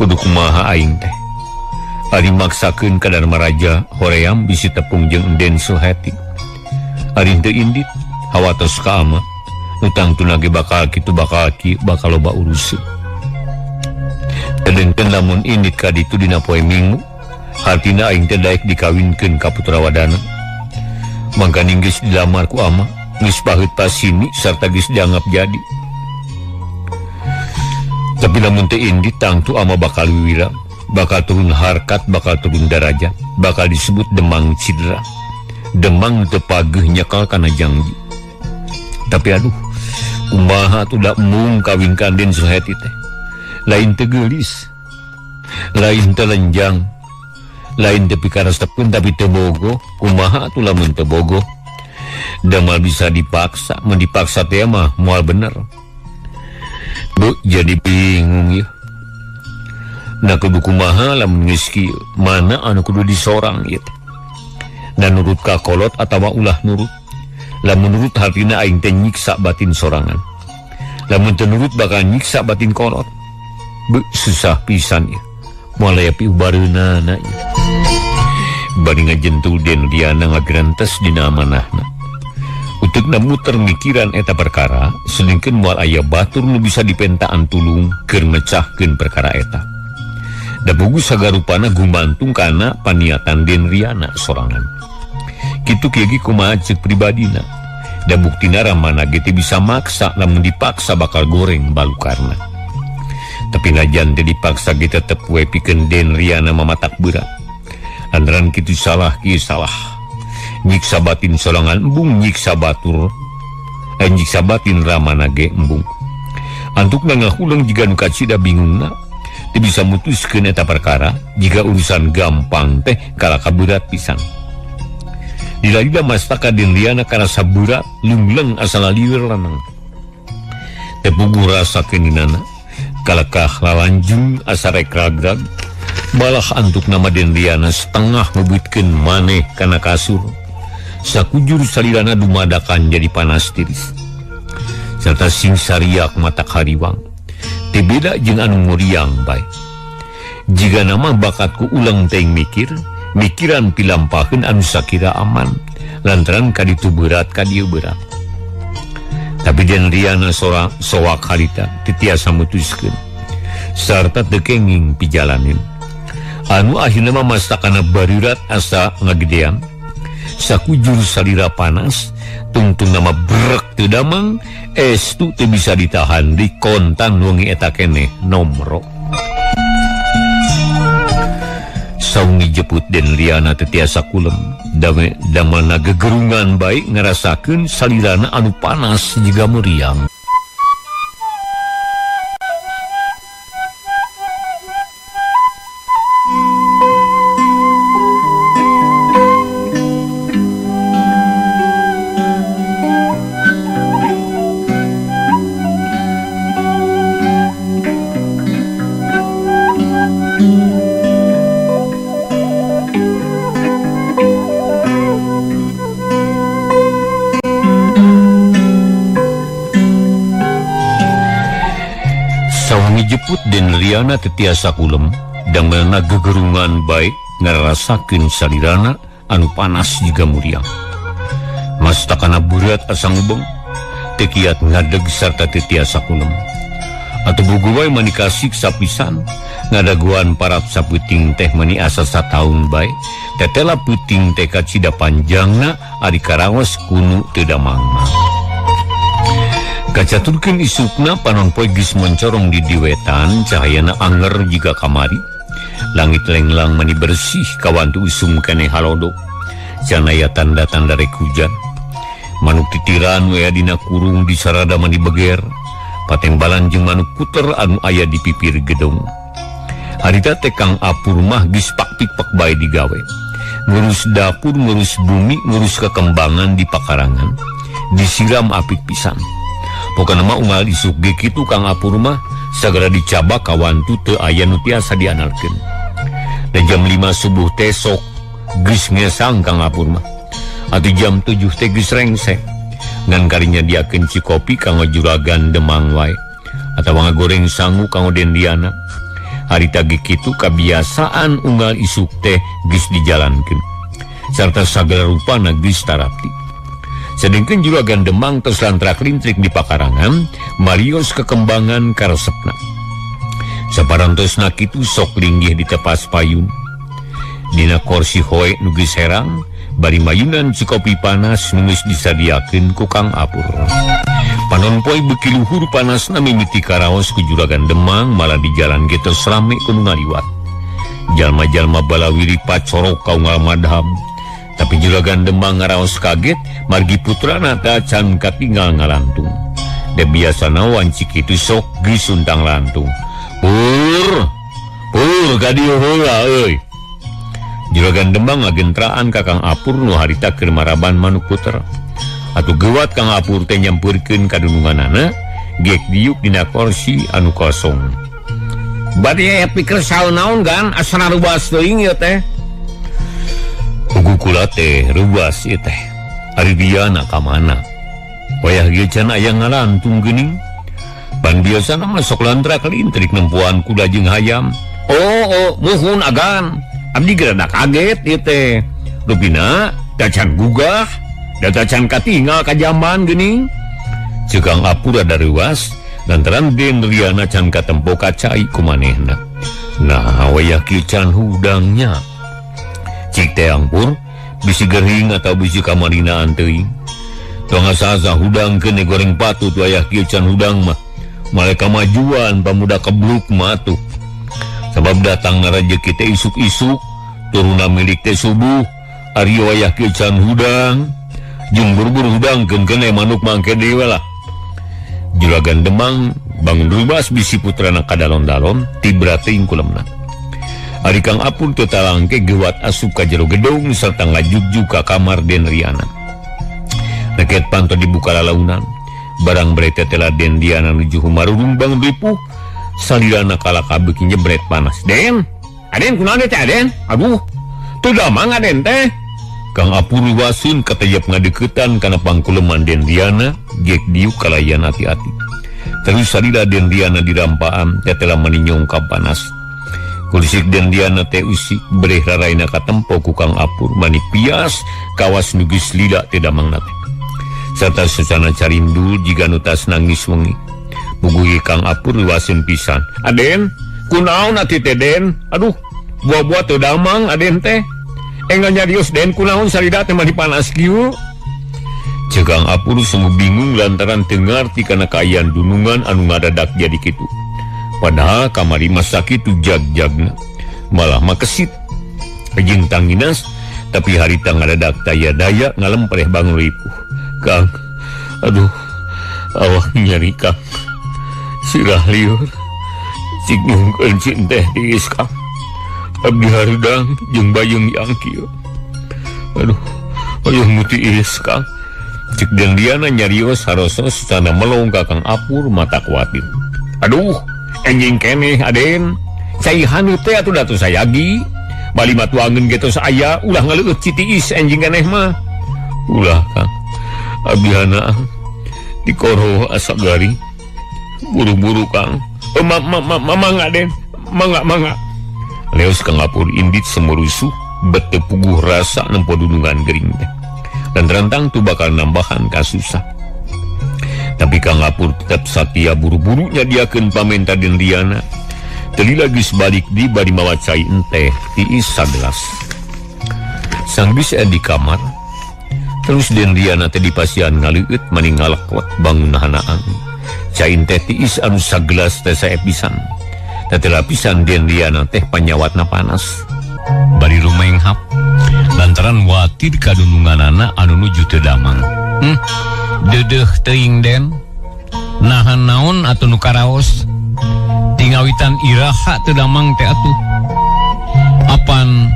A: Kudu kumaha aing teh. Ari maksakeun ka Darmaraja hoream bisi tepung jeung Enden Suheti. Ari teu indit hawatos ka ama. Nu tangtuna ge bakal kitu bakal kieu bakal loba uruseun. Tedengkeun lamun indit ka ditu dina poe Minggu, hartina aing teh daek dikawinkeun ka Putra Wadana. Mangkaning geus dilamar ku ama, geus paheut pasini sarta geus dianggap jadi. Tapi lamun teu indit tangtu ama bakal wiwira, bakal turun harkat, bakal turun darajat, bakal disebut Demang Cidra. Demang teu pageuh nyekal kana janji. Tapi aduh, kumaha atuh da embung kawin ka Den Suheti teh. Lain teu geulis, lain teu lenjang, lain teu pikaresepeun tapi teu bogoh. Kumaha atuh lamun teu bogoh? Da moal bisa dipaksa, mun dipaksa teh mah moal bener. Bu, jadi bingung ya. Nah kudu kumaha lamun geus kieu, mana anu kudu disorang ieu teh. Da nurut ka kolot atawa ulah nurut. Lamun nurut hartina aing teh nyiksa batin sorangan. Lamun teu nurut bakal nyiksa batin kolot. Bu, susah pisan ieu. Moal aya piubareunana ieu. Bari ngajentul Den Riana ngagrentes dina amanahna. Uteukna muter mikiran eta perkara, sedengkeun moal aya batur nu bisa dipentaan tulung keur mecahkeun perkara eta. Da bugu sagarupana gumantung kana paniatan Den Riana sorangan. Kitu kieu ge kumaha ceuk pribadina. Da buktina ramana ge teu bisa maksa, lamun dipaksa bakal goreng balukarna. Tapi najan teu dipaksa ge tetep we pikeun Den Riana mamatak berat. Lantaran kitu salah kieu salah. Nyiksa batin sorangan embung, nyiksa batur, nyiksa batin ramana ge embung. Antukna ngahuleng jiga nu kacida bingungna, teu bisa mutuskeun eta perkara, jiga urusan gampang teh kalaka berat pisan. Dilalida mastaka Den Riana karasa berat, lungleng asal lieur lanang. Teu puguh rasa keuninana, kalakah lalanjung asa rek ragrag, malah antuk nama Den Riana setengah ngebutkeun maneh kana kasur. Sakujur salirana dumadakan jadi panas tiris. Serta sing sariak matak hariwang. Teu beda jeung anu nguriang bae. Jiga nama bakatku ulang teuing mikir, mikiran pilampaheun anu sakira aman, lantaran kaditu berat kadieu berat. Tapi Den Riana soak harita teu tiasa mutuskeun. Sarta teu kenging pijalanin. Anu akhirna mah mastakana barurat asa ngagedean. Sakujur salira panas, tungtung nama brek teu damang, estu teu bisa ditahan di kontan wengi eta keneh nomro. Saungi jeput Den Riana teu tiasa kulem, damana gegerungan bae ngarasakeun salirana anu panas jiga meriang. Jeput Den Riana teu tiasa kulem, dangelna gegerungan bae ngarasakeun salirana anu panas jiga muriang. Mastakana berat asa ngubeng, teu kiat ngadeg sarta teu tiasa kulem. Atuh bugu wae mani kasiksa pisan, ngadaguan parap sapeuting teh mani asa sataun bae, tetela peuting teh kacida panjangna ari karaos kunu teu damangna. Kacaturkeun isukna panon poe geus mencorong di diwetan, cahayana anger jiga kamari. Langit lenglang mani bersih kawantu usum keneh halodo. Canaya tanda-tanda rek hujan. Manuk titiran we dina kurung di sarada mani beger. Patembalan jeung manuk kuter anu aya di pipir gedong. Harita teh Kang Apur mah geus pak-pik-pak bae digawe. Ngurus dapur, ngurus bumi, ngurus kekembangan di pakarangan. Disiram apik pisan. Pokona mah unggal isuk ge kitu Kang Apur mah sagera dicabak kawantu teu aya nu tiasa dianalkeun. Da jam 5 subuh teh sok geus ngesang Kang Apur mah. Atuh jam 7 teh geus rengsek. Ngan karinya diakeun cikopi kanggo juragan Demang wae atawa ngagoreng sangu kanggo Den Riana. Harita ge kitu kabiasaan unggal isuk teh geus dijalankeun sarta sagala rupana geus tarapti. Sedengkeun Juragan Demang tos lantrak lintrik di pakarangan marios kekembangan karesepna. Saparantosna kitu sok linggih di tepas payun. Dina korsi hoe nu geus herang bari mayunan cikopi panas nu geus disadiakeun ku Kang Apur. Panon poe beuki luhur panasna mimiti karaos ku Juragan Demang malah di jalan ge tos rame ku nu ngaliwat. Jalma-jalma balawiri pacorok ka unggal madhab. Tapi Juragan Demang ngaraos kaget margi putrana tacan katinggal ngalantung. Da biasana wanci kitu sok geus untang lantung. Pur, pur ka dieu heula euy. Juragan Demang ngagentraan ka Kang Apur nu harita keur maraban manuk puter. Atuh geuwat Kang Apur teh nyampeurkeun ka dununganana, gek diuk dina kursi anu kosong. Bade aya pikir saun naon gan asana rubas teuing ieu teh. Hugu kula teh rubas ieu teh. Ari Diana ka mana? Wayah ge can aya ngalantung geuning. Pan biasana mah sok lantrak lintrik nempuan kuda jeung hayam. Oh, muhun agan. Abdi ge rada kaget ieu teh. Rupina tacan gugah, da tacan katingal ka jamban geuning. Ceuk Kang Apur rada reuas lantaran Den Riana can katempo ka cai ku manehna. Nah, wayah kieu can hudangnya. Cik teh angpur bisi gering atau bisi kamarinaan teuing. Tong asa-asa hudang keun goreng patut wayah kieu can hudang mah. Malah kamajuan pamuda kebluk mah atuh. Sabab datang rejeki teh isuk-isuk, turuna milik teh subuh, ari wayah kieu can hudang, jeung buru-buru hudang keun keneh manuk mangke deui lah. Juragan Demang bangun rubas bisi putrana kadalon-dalon tibra teuing kulemna. Ari Kang Apur teu talangke geuwat asup ka jero gedung sarta ngajugjug ka kamar Den Riana. Reket panto dibuka lalaunan, barang bereta tela Den Diana nuju humarurung bangun ripuh. Salirana kalaka beuki nyebret panas. Den, Aden kunaon teh Aden? Aduh, teu damang Aden teh. Kang Apur wasun katejep ngadeukeutan kana pangkuleman Den Diana, gek diuk kalayan hati-hati. Terus salira Den Diana dirampaan teh tela meninyongkap panas. Kulisik Den Diana teh usik bereh raraina katempo ku Kang Apur mani pias kawas nu geus lila teh damangna teh. Sarta susana carindul jiga nu tas nangis wengi. Puguhi Kang Apur luaseun pisan. Aden, kunaon atuh teh Den? Aduh, buah-buah teu damang Aden teh. Enggal nyarios Den kunaon salida teh mani panas kieu. Ceuk Kang Apur sungguh bingung lantaran teu ngarti kana kaayaan dunungan anu ngadadak jadi kitu. Padahal kamari mah sakitu jag-jagna. Malah mah kesit. Jeung tanginas tapi harita ngadadak taya daya ngalempreh bangun ripuh. Kang, aduh, awak nyeri Kang. Sirah liur, cik nyungkeun cinteh tiis Kang. Abdi harudang jeung bayeng yang kieu. Aduh, ayeuh nu tiis Kang. Cik Den Diana nyarios harosos sana melong ka Kang Apur mata kuatir. Aduh, enjing keneh Aden. Cai haneut teh atuh datu sayagi. Bali matuangeun ge tos aya ulah ngaleueut citiis enjing keneh mah. Ulah Kang. Abdi hana dikoro asa garing. Buru-buru Kang. Mangga Den. Mangga mangga. Leos Kang Apur indit semerusuh bete puguh rasa nempo dunungan gering teh. Dan terantang tu bakal nambahan kasusah. Tapi Kang Apur tetap satia buru-buru nyadiakeun pamenta Den Diana. Teli lagi sebalik di bari mawa cai enteh tiis sagelas. Sanggeus di kamar. Terus Den Diana teh dipasihan ngaleueut mani ngalekwet bangun nahanaan. Cai teh tiis anu sagelas teh sae pisan. Tetela pisan Den Diana teh panyawatna panas. Bari rumenghap lantaran watir kadununganana anu nuju teu damang. Deudeuh teuing Den. Nahan naon atuh nu karaos? Tingawitan iraha teu damang teh atuh. Apan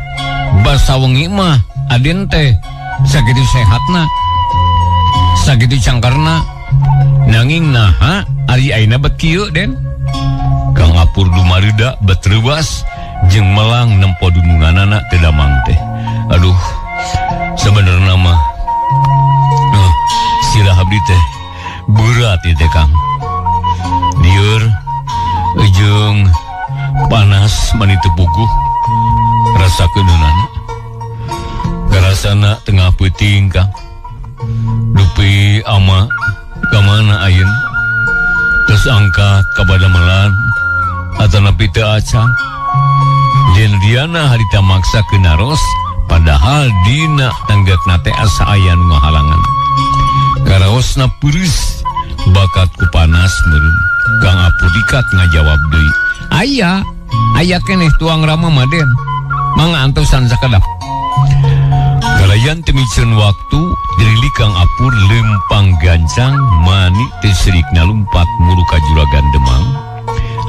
A: basa wengi mah Aden teh sakitu sehatna, sakitu cangkarna. Nanging naha ari ayeuna bet kieu Den. Kang Apur dumareuda bet reuas jeung melang nempo dununganana teu damang teh. Aduh, sebenarna mah sirah abdi teh berat ieu teh Kang. Lieur jeung panas. mani teu puguh rasa keuneunana. Karasana tengah peuting Kang. Dupi ama ka mana ayeuna? Terus angkat ka badamelan atanapi teu acan. Den Riana harita maksa ke naros padahal dina tanggakna teh asa aya nu ngahalangan. Karaosna peureus bakat ku panas meureun. Kang Apur dikat ngajawab deui. Aya, aya keneh tuang Rama mah Den. Mangga antosan sakedap. Kalayan teu miceun waktu dirili Kang Apur lempang gancang mani teu serikna lumpat muru ka Juragan Demang.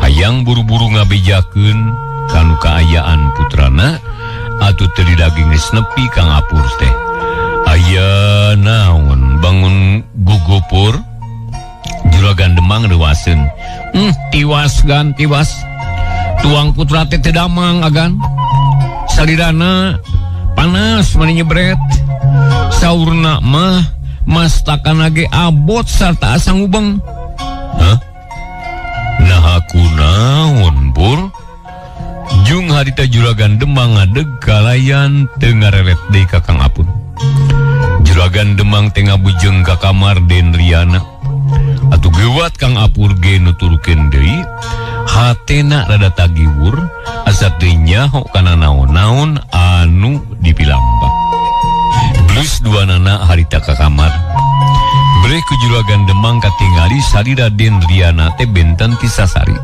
A: Hayang buru-buru ngabejakeun kanu kaayaan putrana atuh teu didaging geus nepi Kang Apur teh. Aya naon bangun gugupur? Juragan Demang reuaseun. Tiwas gan tiwas. Tuang putra teh teu damang agan. Salirana panas mani nyebret. Saurna mah mastakana ge abot sarta asa ngubeng. Hah? Naha kunaon Pur? Jung harita Juragan Demang ngadeg kalayan teu ngareret deui ka Kang Apur. Juragan Demang teh ngabujeng ka kamar Den Riana. Atuh geuwat Kang Apur ge nuturkeun deui, hatena rada tagiwur asa teu nyaho kana naon-naon anu dipilampak. Blus duanana harita ka kamar. Breh ku Juragan Demang katingali salira Den Riana teh benten ti sasari.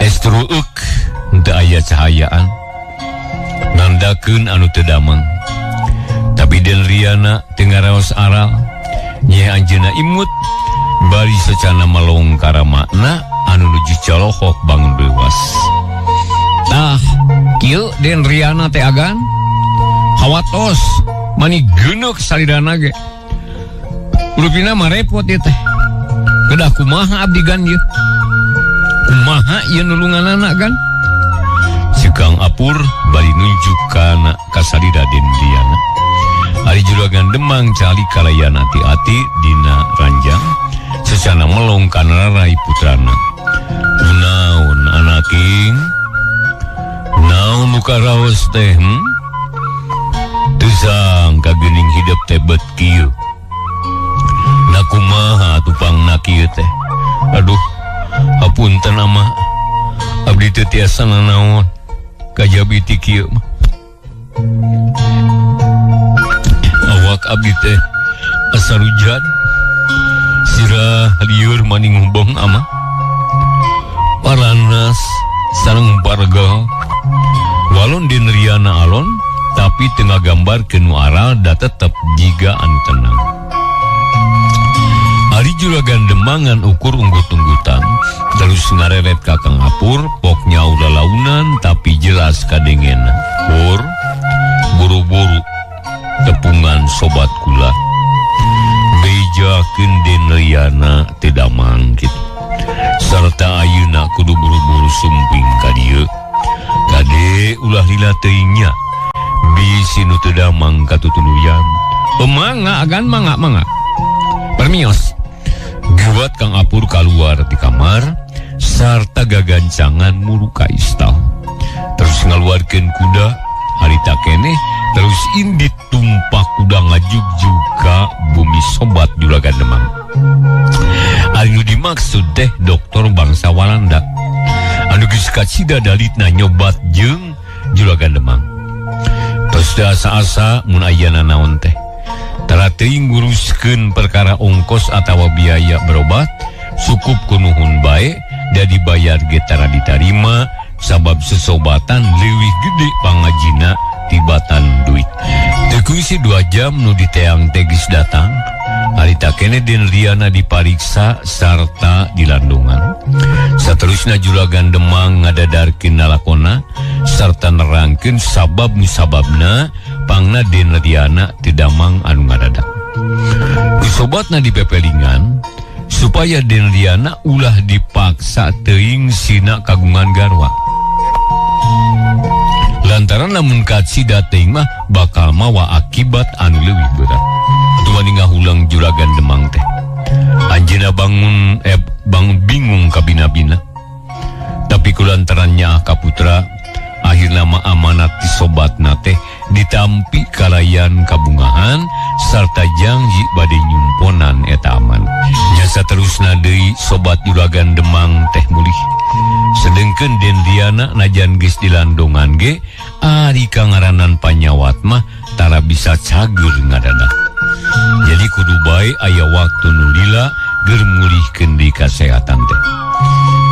A: Estrueuk henteu aya cahayaan. Nandakeun anu teu damang. Tapi Den Riana teu ngaraos aral. Nyeh anjeunna imut bari secana melong karamakna anu nuju colohok bangun leuwas. Tah, kieu Den Riana teh agan hawatos mani geuneuk salirana ge. Rupina mah repot ieu teh. Kedah kumaha abdi gan ieu? Kumaha ieu nulunganana gan? Si Kang Apur bari nunjuk kana kasalira Den Riana. Ari Juragan Demang cali kalayan ati-ati dina ranjang secana melong kana rarai putrana. Kunaon anaking? Naon nu karaos teh? Teu sangka geuning hidep teh bet kieu. Na kumaha tupangna kieu teh? Aduh, hapunten ama. Abdi teu tiasa nanaon kajabi ti kieu mah. Awak abdi teh asa rujat. Sirah lieur mani ngubong ama. Paranas sareng pargal. Walon Den Riana alon tapi teu ngagambarkeun nu aral da tetep jiga anu tenang. Ari Juragan Demangan ukur unggut-unggutan terus ngareret ka Kang Apur pok nyaur lalaunan tapi jelas kadengena. Pur buru-buru tepungan sobat kula. Bejakeun Den Riana teu damang kitu. Sarta ayeuna kudu buru-buru sumping ka dieu. Kade ulah lila teuing nya. Bisi nu teu damang katutuluyan. Mangga agan mangga mangga. Permios. Gewat Kang Apur kaluar di kamar sarta gagancangan muru ka istal. Terus ngaluarkeun kuda harita keneh terus indit tumpak kuda ngajugjug ka bumi sobat Juragan Demang. Anu dimaksud teh dokter bangsa Walanda. Anu geus kacida dalitna nyobat jeung Juragan Demang. Terus teu asa-asa mun aya nanaon teh. Tara teuing nguruskeun perkara ongkos atawa biaya berobat, cukup kunuhun bae da dibayar ge tara ditarima sabab sesobatan leuwih gede pangajina tibatan duit. Teu kungsi 2 jam nu diteang teh geus datang. Harita keneh Den Riana dipariksa sarta dilandungan. Saterusna Juragan Demang ngadadarkeun nalakona sarta nerangkeun sabab musababna pangna Den Riana teu damang anu ngadadak. Ku sobatna dipepelingan supaya Den Riana ulah dipaksa teuing sina kagungan garwa. Lantaran lamun kacida teuing mah bakal mawa akibat anu leuwih berat. Atuh ngahulang Juragan Demang teh. Anjeunna bangun bingung kabina-bina. Tapi Kulantaran nyaah ka putra akhirna mah amanat ti sobatna teh ditampi kalayan kabungahan sarta janji bade nyumponan eta amanat. Nya saterusna deui sobat Juragan Demang teh mulih. Sedengkeun Den Riana najan geus dilandongan ge ari kangaranan panyawat mah tara bisa cager ngadana. Jadi kudu bae aya waktu nu lila ger mulihkeun deui kasehatan teh.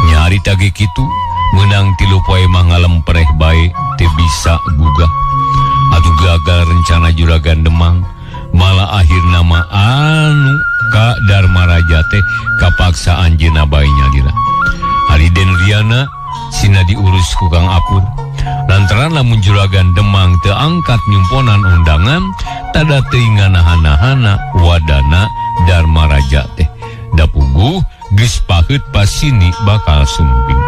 A: Nyarita ge kitu meunang 3 poe mah ngalempreh bae teu bisa gugah. Atuh gagal rencana Juragan Demang, malah akhirna mah anu ka Darmaraja teh kapaksa anjeunna bae nyalira. Ari Den Riana sina diurus ku Kang Apur. Lantaran lamun Juragan Demang teu angkat nyumponan undangan, tada teuing nganahan-nahana wadana Darmaraja teh. Da puguh geus paheut pasini bakal sumping.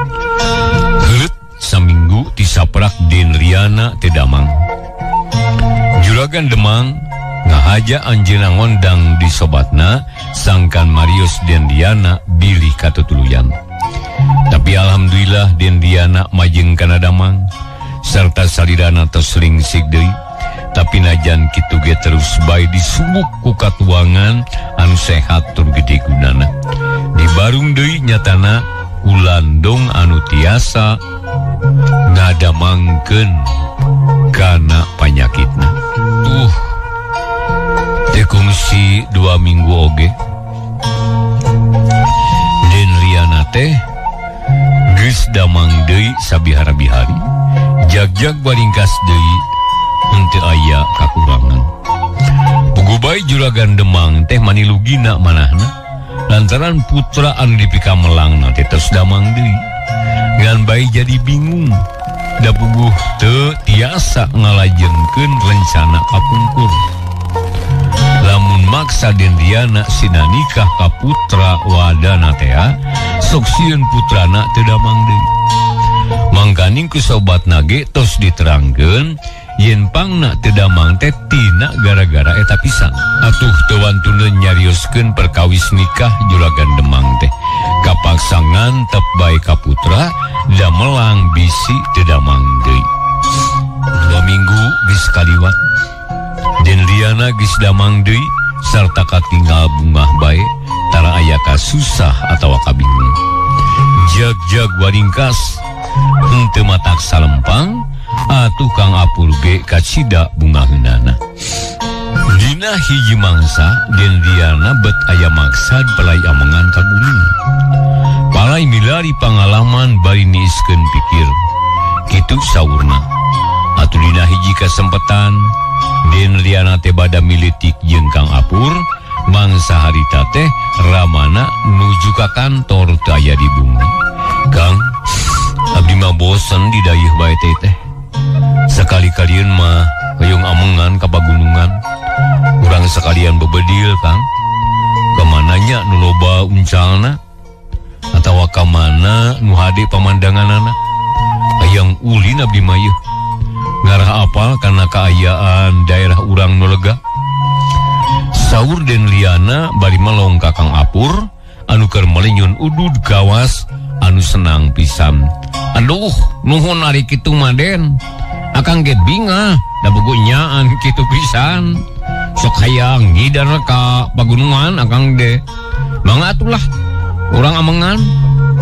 A: Heureut saminggu tisaprak Den Riana teh damang. Juragan Demang ngahaja anjeunna ngondang di sobatna sangkan marios Den Riana bilih katutuluyan. Tapi alhamdulillah Den Riana majeng kana damang serta salirana tos lingsik deui. Tapi najan kitu ge terus bae disubuk ku katuangan anu sehat tur gede gunana. Dibarung deui nyatana ulandong anu tiasa ngadamangkeun kana panyakitna. Teu kungsi 2 minggu oge Den Riana teh geus damang deui sabihara-bihari, jag-jag baringkas deui henteu aya kakurangan. Puguh bae Juragan Demang teh manilugina manahna lantaran putra anu dipikamelangna teh tos damang deui. Ngan bae jadi bingung, da puguh teu tiasa ngalajengkeun rencana kapungkur. Lamun maksa Den Riana sina nikah ka putra wadana tea, sok sieun putrana teu damang deui. Mangkaning ku sobatna ge tos diterangkeun yen pangna teu damang teh tina gara-gara eta pisan. Atuh teu wantuneun nyarioskeun perkawis nikah Juragan Demang teh. Kapaksa ngantep bae ka putra damelang bisi teu damang deui. 2 minggu geus kaliwat, Den Riana geus damang deui sarta katinggal bungah bae tara aya kasusah atawa kabingung. Jag-jag waringkas henteu matak salempang atuh Kang Apur ge kacida bungaheunana. Dina hiji mangsa Den Riana bet aya maksad pelai amengan ka gunung. Palai milari pangalaman bari niiskeun pikir. Kitu saurna. Atuh dina hiji kasempetan Den Riana teh bada militik jeung Kang Apur, mangsa harita teh ramana nuju ka kantor teu aya di bumi. Kang, abdi mah bosen di dayeuh bae teh teh. Sekali-kalian mah hoyong amengan ka pagunungan. Urang sekalian bebedil, Kang. Kamananya nu loba uncalna atawa ka mana nu hade pamandanganana. Hayang ulin abdi mah yeuh. Ngarah apal kana kaayaan daerah urang nu lega. Saur Den Riana bari melong ka Kang Apur anu keur melenyun udud gawas anu senang pisan. Aduh, nuhun ari kitu mah Den. Akang ge bingah da buku nyaan kitu pisan. Sok hayang ngidar ka pagunungan akang ge. Mangga atulah urang amengan.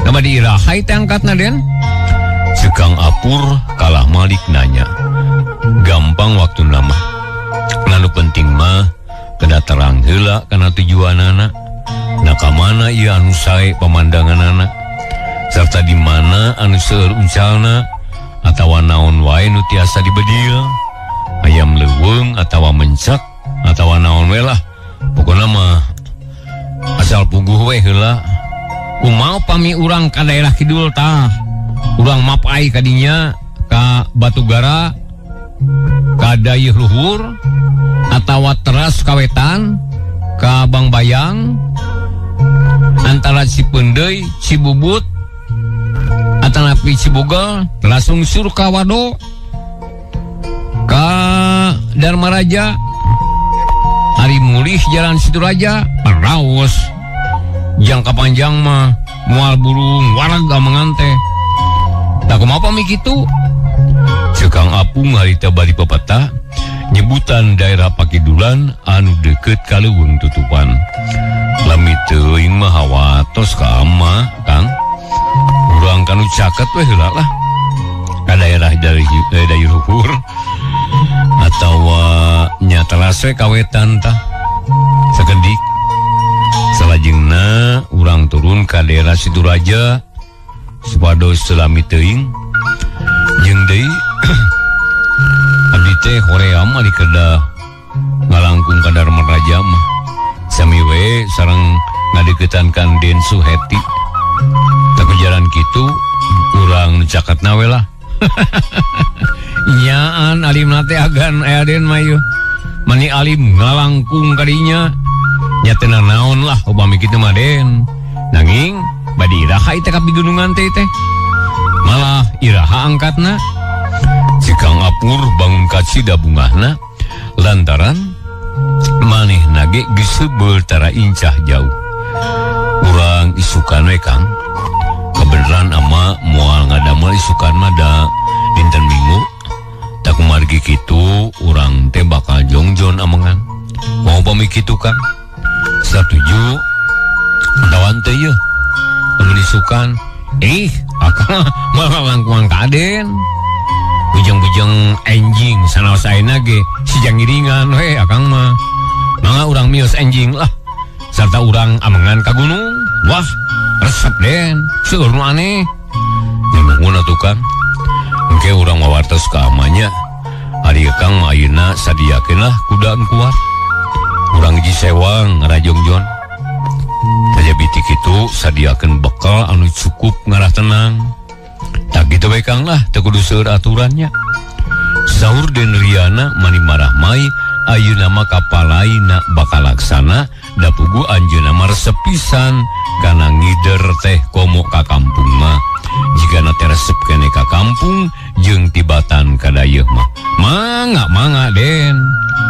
A: Da bade iraha teh angkatna Den? Ceuk Kang Apur kalah malik nanya. Gampang waktu nama. Anu penting mah kedah terang heula kana tujuanana. Nah ka mana ieu anu sae pemandanganana? Serta di mana anu seueur uncalna atawa naon wae nu tiasa dibedil? Ayam leuweung atawa mencak atawa naon we lah. Pokona mah asal puguh we heula. Kumaha pami urang ka daerah kidul tah? Urang mapai ka dinya ka Batugara, ka Dayeuh Luhur atawa teras kawetan ka Bangbayang antara Cipeundeuy, Cibubut atanapi Cibugel langsung sur ka Wado ka Darmaraja ari mulih jalan Situraja paraos jangka panjang mah moal burung warag amengan teh. Tah kumaha pami kitu? Ceuk Kang Apung harita bari pepeta nyebutan daerah Pakidulan anu deukeut ka leuweung tutupan. Lami teuing mah hawatos ka ama, Kang. Urang kanu caket we heula lah. Ka daerah dari Dayeuh Luhur atawa nya teras we ka wetan tah. Sakedik. Salajengna urang turun ka daerah Situraja supados lami teuing. Jeung deui abdi teh hoream ari kedah ngalangkung ka Darma Raja mah. Sami we sareng ngadeuketan kan Den Suheti. Tah jalan kitu urang caketna we lah. Nyaan alimna teh agan aya den mah ieu. Mani alim ngalangkung kadinya. Nya teu naon lah upami kitu mah den. Nanging bade iraha teh ka pigunungan teh teh. Malah iraha angkatna. Si Kang Apur bangun kacida bungahna lantaran manehna ge geus seubeuh tara incah jauh. Urang isukan we Kang. Kebenaran ama moal ngadamel isukan mah da dinten Minggu. Tak kumargi kitu urang teh bakal jongjon amengan. Mau pami kitu Kang? Satuju tawan teh yeuh. Lamun isukan, akang malah langkungan ka Aden. Bujeng-bujeng enjing sanaos ayeuna ge sijang ngiringan we akang mah. Mangga urang mios enjing lah. Sarta urang amengan ka gunung. Wah, resep den. Seueur nu aneh. Nya nuhun atuh Kang. Engke urang mawartos ka amanya. Ari Kang mah ayeuna sadiakeun lah kuda nu kuat. Urang hiji sewang ngarajongjon. Saja biti kitu sadiakeun bekal anu cukup ngarah tenang. Tak gitu we Kang lah, teu kudu seueur aturannya. Saur Den Riana mani marah mai ayeuna mah kapalaina bakal laksana da pugu anjeunna mah resep pisan kana ngider teh komo ka kampung mah. Jigana teh resep keneh ka kampung jeung tibatan ka dayeuh mah. Mangga mangga Den.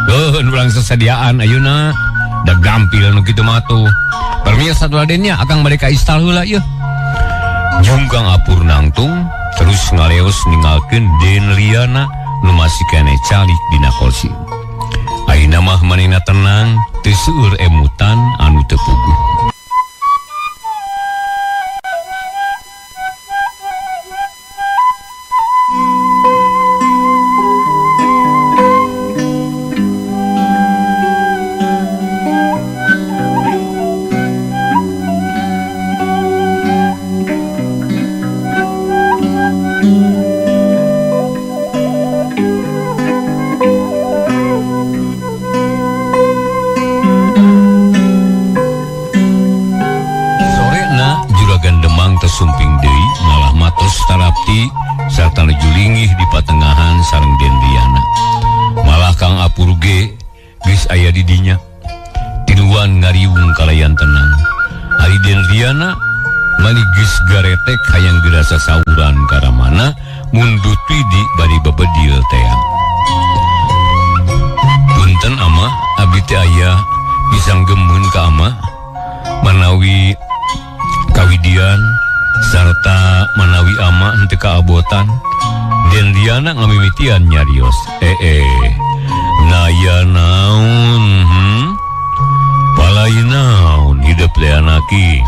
A: Keun urang sesediaan ayeuna da gampil nu kitu mah tuh. Permios satu adennya akang bade ka istal heula yeuh. Jung Kang Apur nangtung terus ngaleos ninggalkeun Den Riana nu masih keneh calik dina kursi. Ayeuna mah manehna tenang teu seueur emutan anu teu puguh. Sumping deui malah matos tarapti sarta nuju linggih di patengahan sareng Den Riana. Malah Kang Apur ge geus aya di dinya. Tiluan ngariung kalayan tenang. Ari Den Riana mani geus garetek hayang gerasa sauran karamana mundut widi bari bebedil tea. Punten ama abdi teh aya pisang gemeun ka ama manawi kawidian sarta manawi ama henteu kaabotan. Den Riana ngamimitian nyarios. Naya naon? Palai naon hidup leanaki?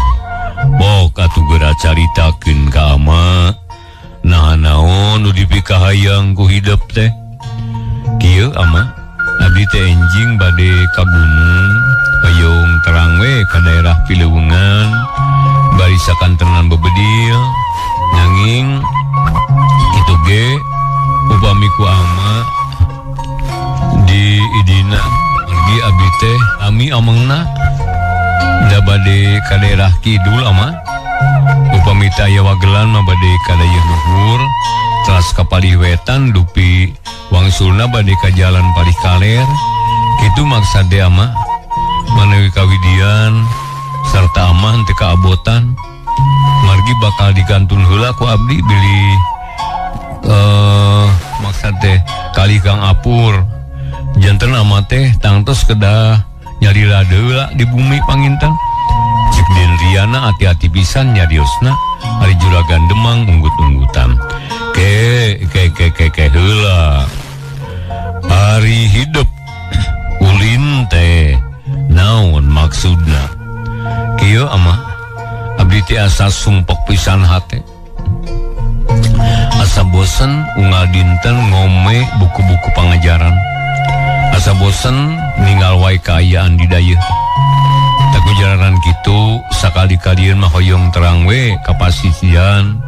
A: Bok atuh geura caritakeun ka ama. Nah naon nu dipikahayang ku hidup teh? Kieu ama, abdi teh enjing bade ka gunung, hoyong terang we ka daerah Pileungan. Bari sakantenan bebedil nanging kitu ge upami ku ama di idina margi abdi teh ami amengna da bade ka daerah kidul ama upami teh aya wagelan mah bade ka dayeuh luhur teras ka palih wetan dupi wangsulna bade ka jalan palih kaler kitu maksad teh ama manawi kawidian sarta amah teu kaabotan margi bakal dikantun heula ku abdi bilih maksad teh kali Kang Apur janten ama teh tangtos kedah nyalira deula di bumi panginten. Cik Den Riana hati-hati pisan nyariosna ari juragan Demang unggut-unggut. anggut-anggutan. Ke ke ke ke ke heula. Ari hidup ulin teh naon maksudna? Kieu ama abdi teh asa sumpek pisan hate. Asa bosen unggal dinten ngome buku-buku pangajaran. Asa bosen ninggal wae kaayaan di dayeuh. Jalanan kitu sakali-kalian mah hoyong terang we kapasisian.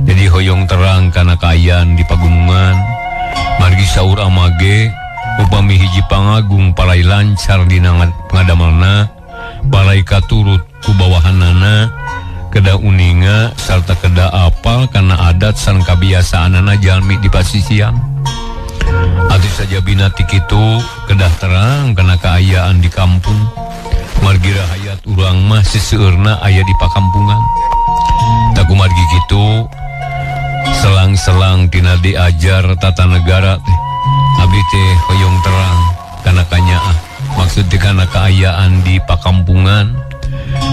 A: Jadi hoyong terang kana kaayaan di pagunungan. Margi saur amage upami hiji pangagung palai lancar dina ngadamelna, palai katurut ku bawahanana, kedah uninga sarta kedah apal kana adat sareng kabiasaanana jalmi di pasisian. Atuh sajabina ti kitu kedah terang kana kaayaan di kampung. Margi rahayat urang mah seseueurna aya di pakampungan. Tak kumargi kitu selang-selang tina diajar tata negara teh abdi teh hoyong terang kana kanyaah, maksud teh kana kaayaan di pakampungan.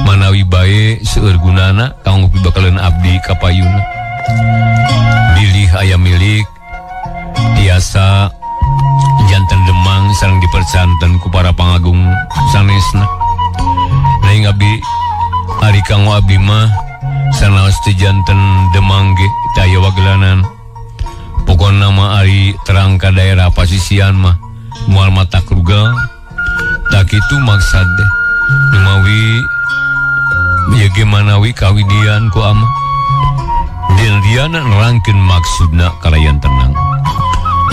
A: Manawi bae seueur gunana kanggo pibakaleun abdi ka payuna. Bilih aya milik tiasa janten Demang sareng dipercanten ku para pangagung sanesna. Neng abdi ari kanggo abdi mah sanaos teu janten Demang ge teu aya wagelanan. Pokona mah ari terang ka daerah pasisian mah moal matak rugal. Tak kitu maksad teh numawi ieu ge manawi kawidian ku ama. Den Riana nerangkeun maksudna kalayan tenang.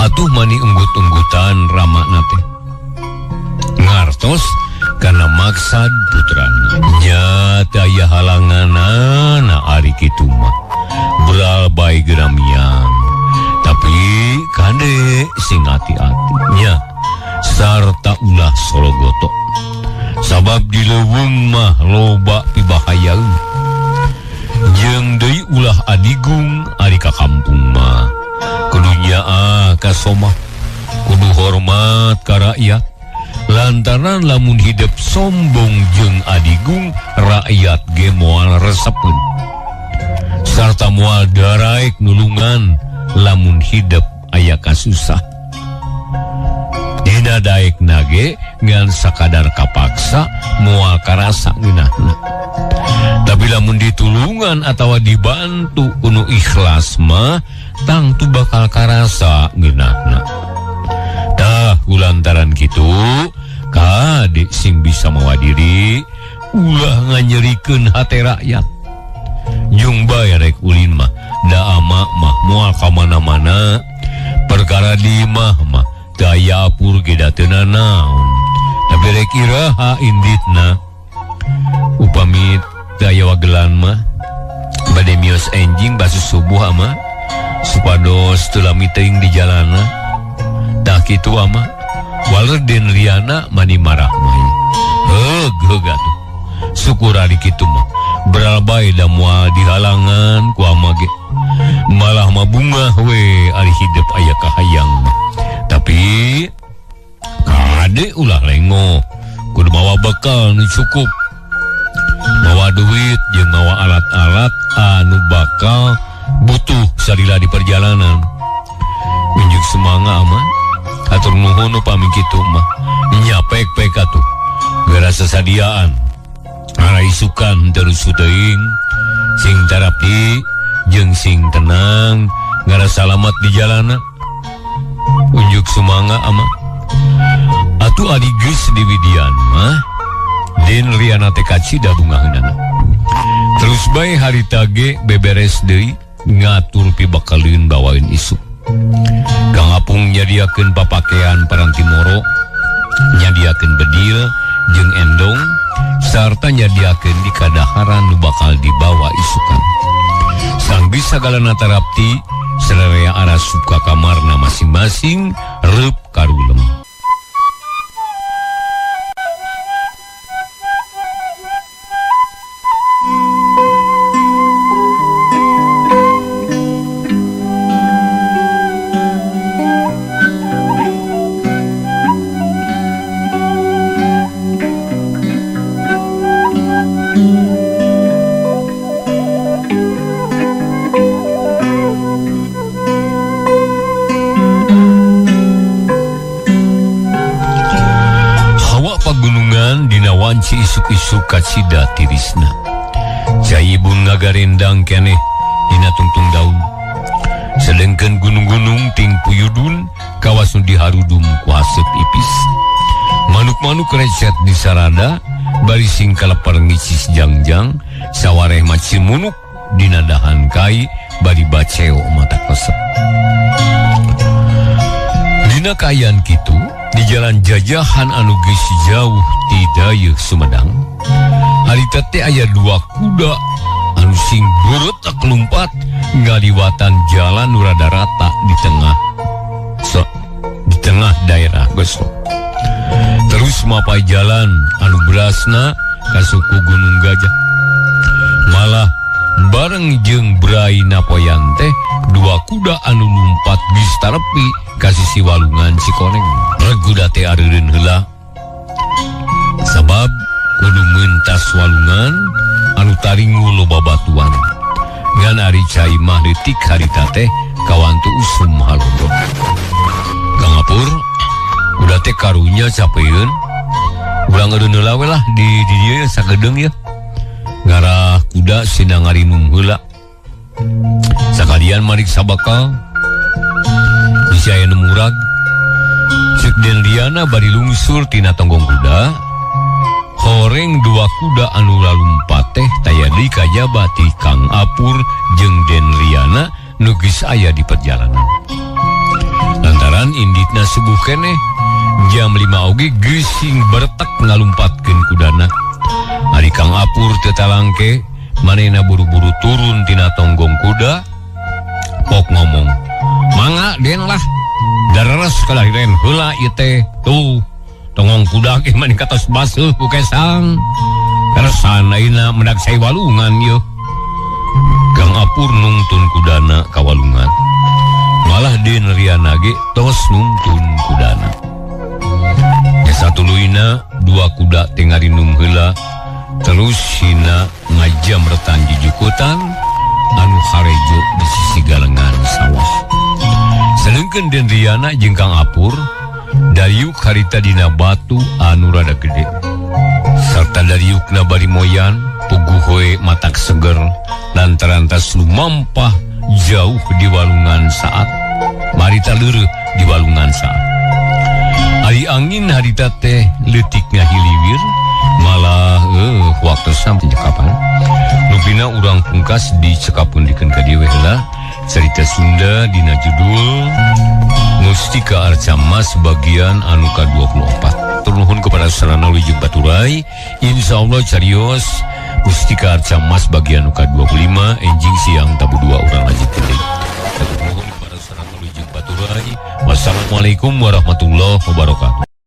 A: Atuh mani unggut-unggutan ramana teh. Ngartos kana maksad putrana. Nya teu aya halanganana ari kitu mah. Beral bae geramian. Tapi kade sing ati-ati nya sarta ulah sologoto. Sabab di leuweung mah loba pibahayaeun. Jeung deui ulah adigung ari ka kampung mah. Kudu nyaah ka somah, kudu hormat ka rakyat. Lantaran lamun hidup sombong jeung adigung, rakyat ge moal resepeun. Sarta moal daraek nulungan lamun hidup aya kasusah. Dina daek nage ngan sakadar kapaksa moal karasa ngeunahna. Tapi lamun ditulungan atawa dibantu kuno ikhlas mah tangtu bakal karasa ngeunahna. Tah kulantaran kitu kade sing bisa mawa diri ulah nganyerikeun hate rakyat. Jung bae rek ulin mah da ama mah moal ka mana-mana. Perkara di imah mah daya apur ge da teu nanaon. Tapi rek iraha inditna. Upami daya wagelan mah bade mios enjing basu subuh ama supados teu lami teuing di jalana. Tah kitu ama waler Den Riana mani marah mah. Heug heug atuh. Syukur ari kitu mah. Beral bae da moal dihalangan ku ama ge. Malah mah bungah we ari hidup aya kahayang mah. Tapi kade ulah lengo. Kudu mawa bekal nu cukup. Mawa duit jeung mawa alat-alat anu bakal butuh salila di perjalanan. Unjuk semanga ama. Atur nuhun upami kitu mah. Nya pek-pek atuh. Geura sasadiaan. Araisukan terus teuing. Sing tarapi jeung sing tenang, ngara salamat di jalana. Unjuk sumangga ama. Atuh ari geus diwidian mah Den Riana teh kacida bungaheunana. Terus bae harita ge beberes deui ngatur pibakaleun bawaeun isuk. Kang Apung nyadiakeun papakean paranti moro, nyadiakeun bedil jeung endong sarta nyadiakeun di kadaharan nu bakal dibawa isukan. Sanggeus sagalana tarapti, sararea arasup ka kamarna masing-masing reup karulem. Isuk-isuk kacida tirisna. Cai embun ngagarendang keneh dina tungtung daun. Sedengkeun gunung-gunung ting puyudun kawas nu diharudum ku haseup ipis. Manuk-manuk recet di sarada bari sing kaleper ngicis jangjang sawareh macil munuk dina dahan kai bari baceo mata resep. Dina kaayaan kitu di jalan jajahan anu geus jauh ti dayeuh Sumedang, harita teh aya dua kuda anu sing beretak lumpat ngaliwatan jalan nu rada rata di tengah di tengah daerah Gosok. Terus mapai jalan anu berasna ka suku Gunung Gajah. Malah bareng jeung Brai Napoyan teh dua kuda anu lumpat geus tarepi ka sisi walungan Cikoneng. Reg kuda teh areureun heula. Sabab kudu mentas walungan anu taringu loba batuan. Ngan ari cai mah leutik harita teh kawantu usum halodo. Kang Apur, kuda teh karunya capeun. Urang eureun heula we lah di dieu sagedeung ya. Ngarah kuda sina ngarinung heula. Sakalian mariksa bakal bisi aya nu murag. Ceuk Den Riana bari lungsur tina tonggong kuda. Horeng dua kuda anu lalumpat teh taya deui kajaba ti Kang Apur jeung Den Riana nu geus aya di perjalanan. Lantaran inditna subuh keneh jam 5 oge geus sing bertek ngalumpatkeun kudana. Ari Kang Apur teu talangke, manehna buru-buru turun tina tonggong kuda. Pok ngomong, "Mangga Den lah. Dareres kalahiran heula ieu teh. Tuh, tonggong kuda ge mani katos baseuh ku kesang. Keresan ayeuna mendak cai walungan ieu." Kang Apur nungtun kudana ka walungan. Malah Den Riana ge tos nungtun kudana. Satuluyna dua kuda teh ngarinum heula, terus hina ngajam retan jujukutan anu harejo di sisi galengan sawah. Sedengkeun Den Riana jeung Kang Apur dariuk harita dina batu anu rada gede. Sarta dariukna bari moyan puguh we matak seger lantaran tas lumampah jauh di walungan saat marita leureuh di walungan saat. Ari angin harita teh leutik ngahiliwir malah waktu sampai kapan Rupina urang pungkas dicekapun dikeun ka dieu we heula cerita Sunda dina judul Mustika Arca Mas bagian anu ka-24. Turnuhun kepada sarana wilujeng baturai, insyaallah carios Mustika Arca Mas bagian anu ka-25 enjing siang tabuh 2 urang lanjutkeun deui. Nuhun kepada sarana wilujeng baturai. Wassalamualaikum warahmatullahi wabarakatuh.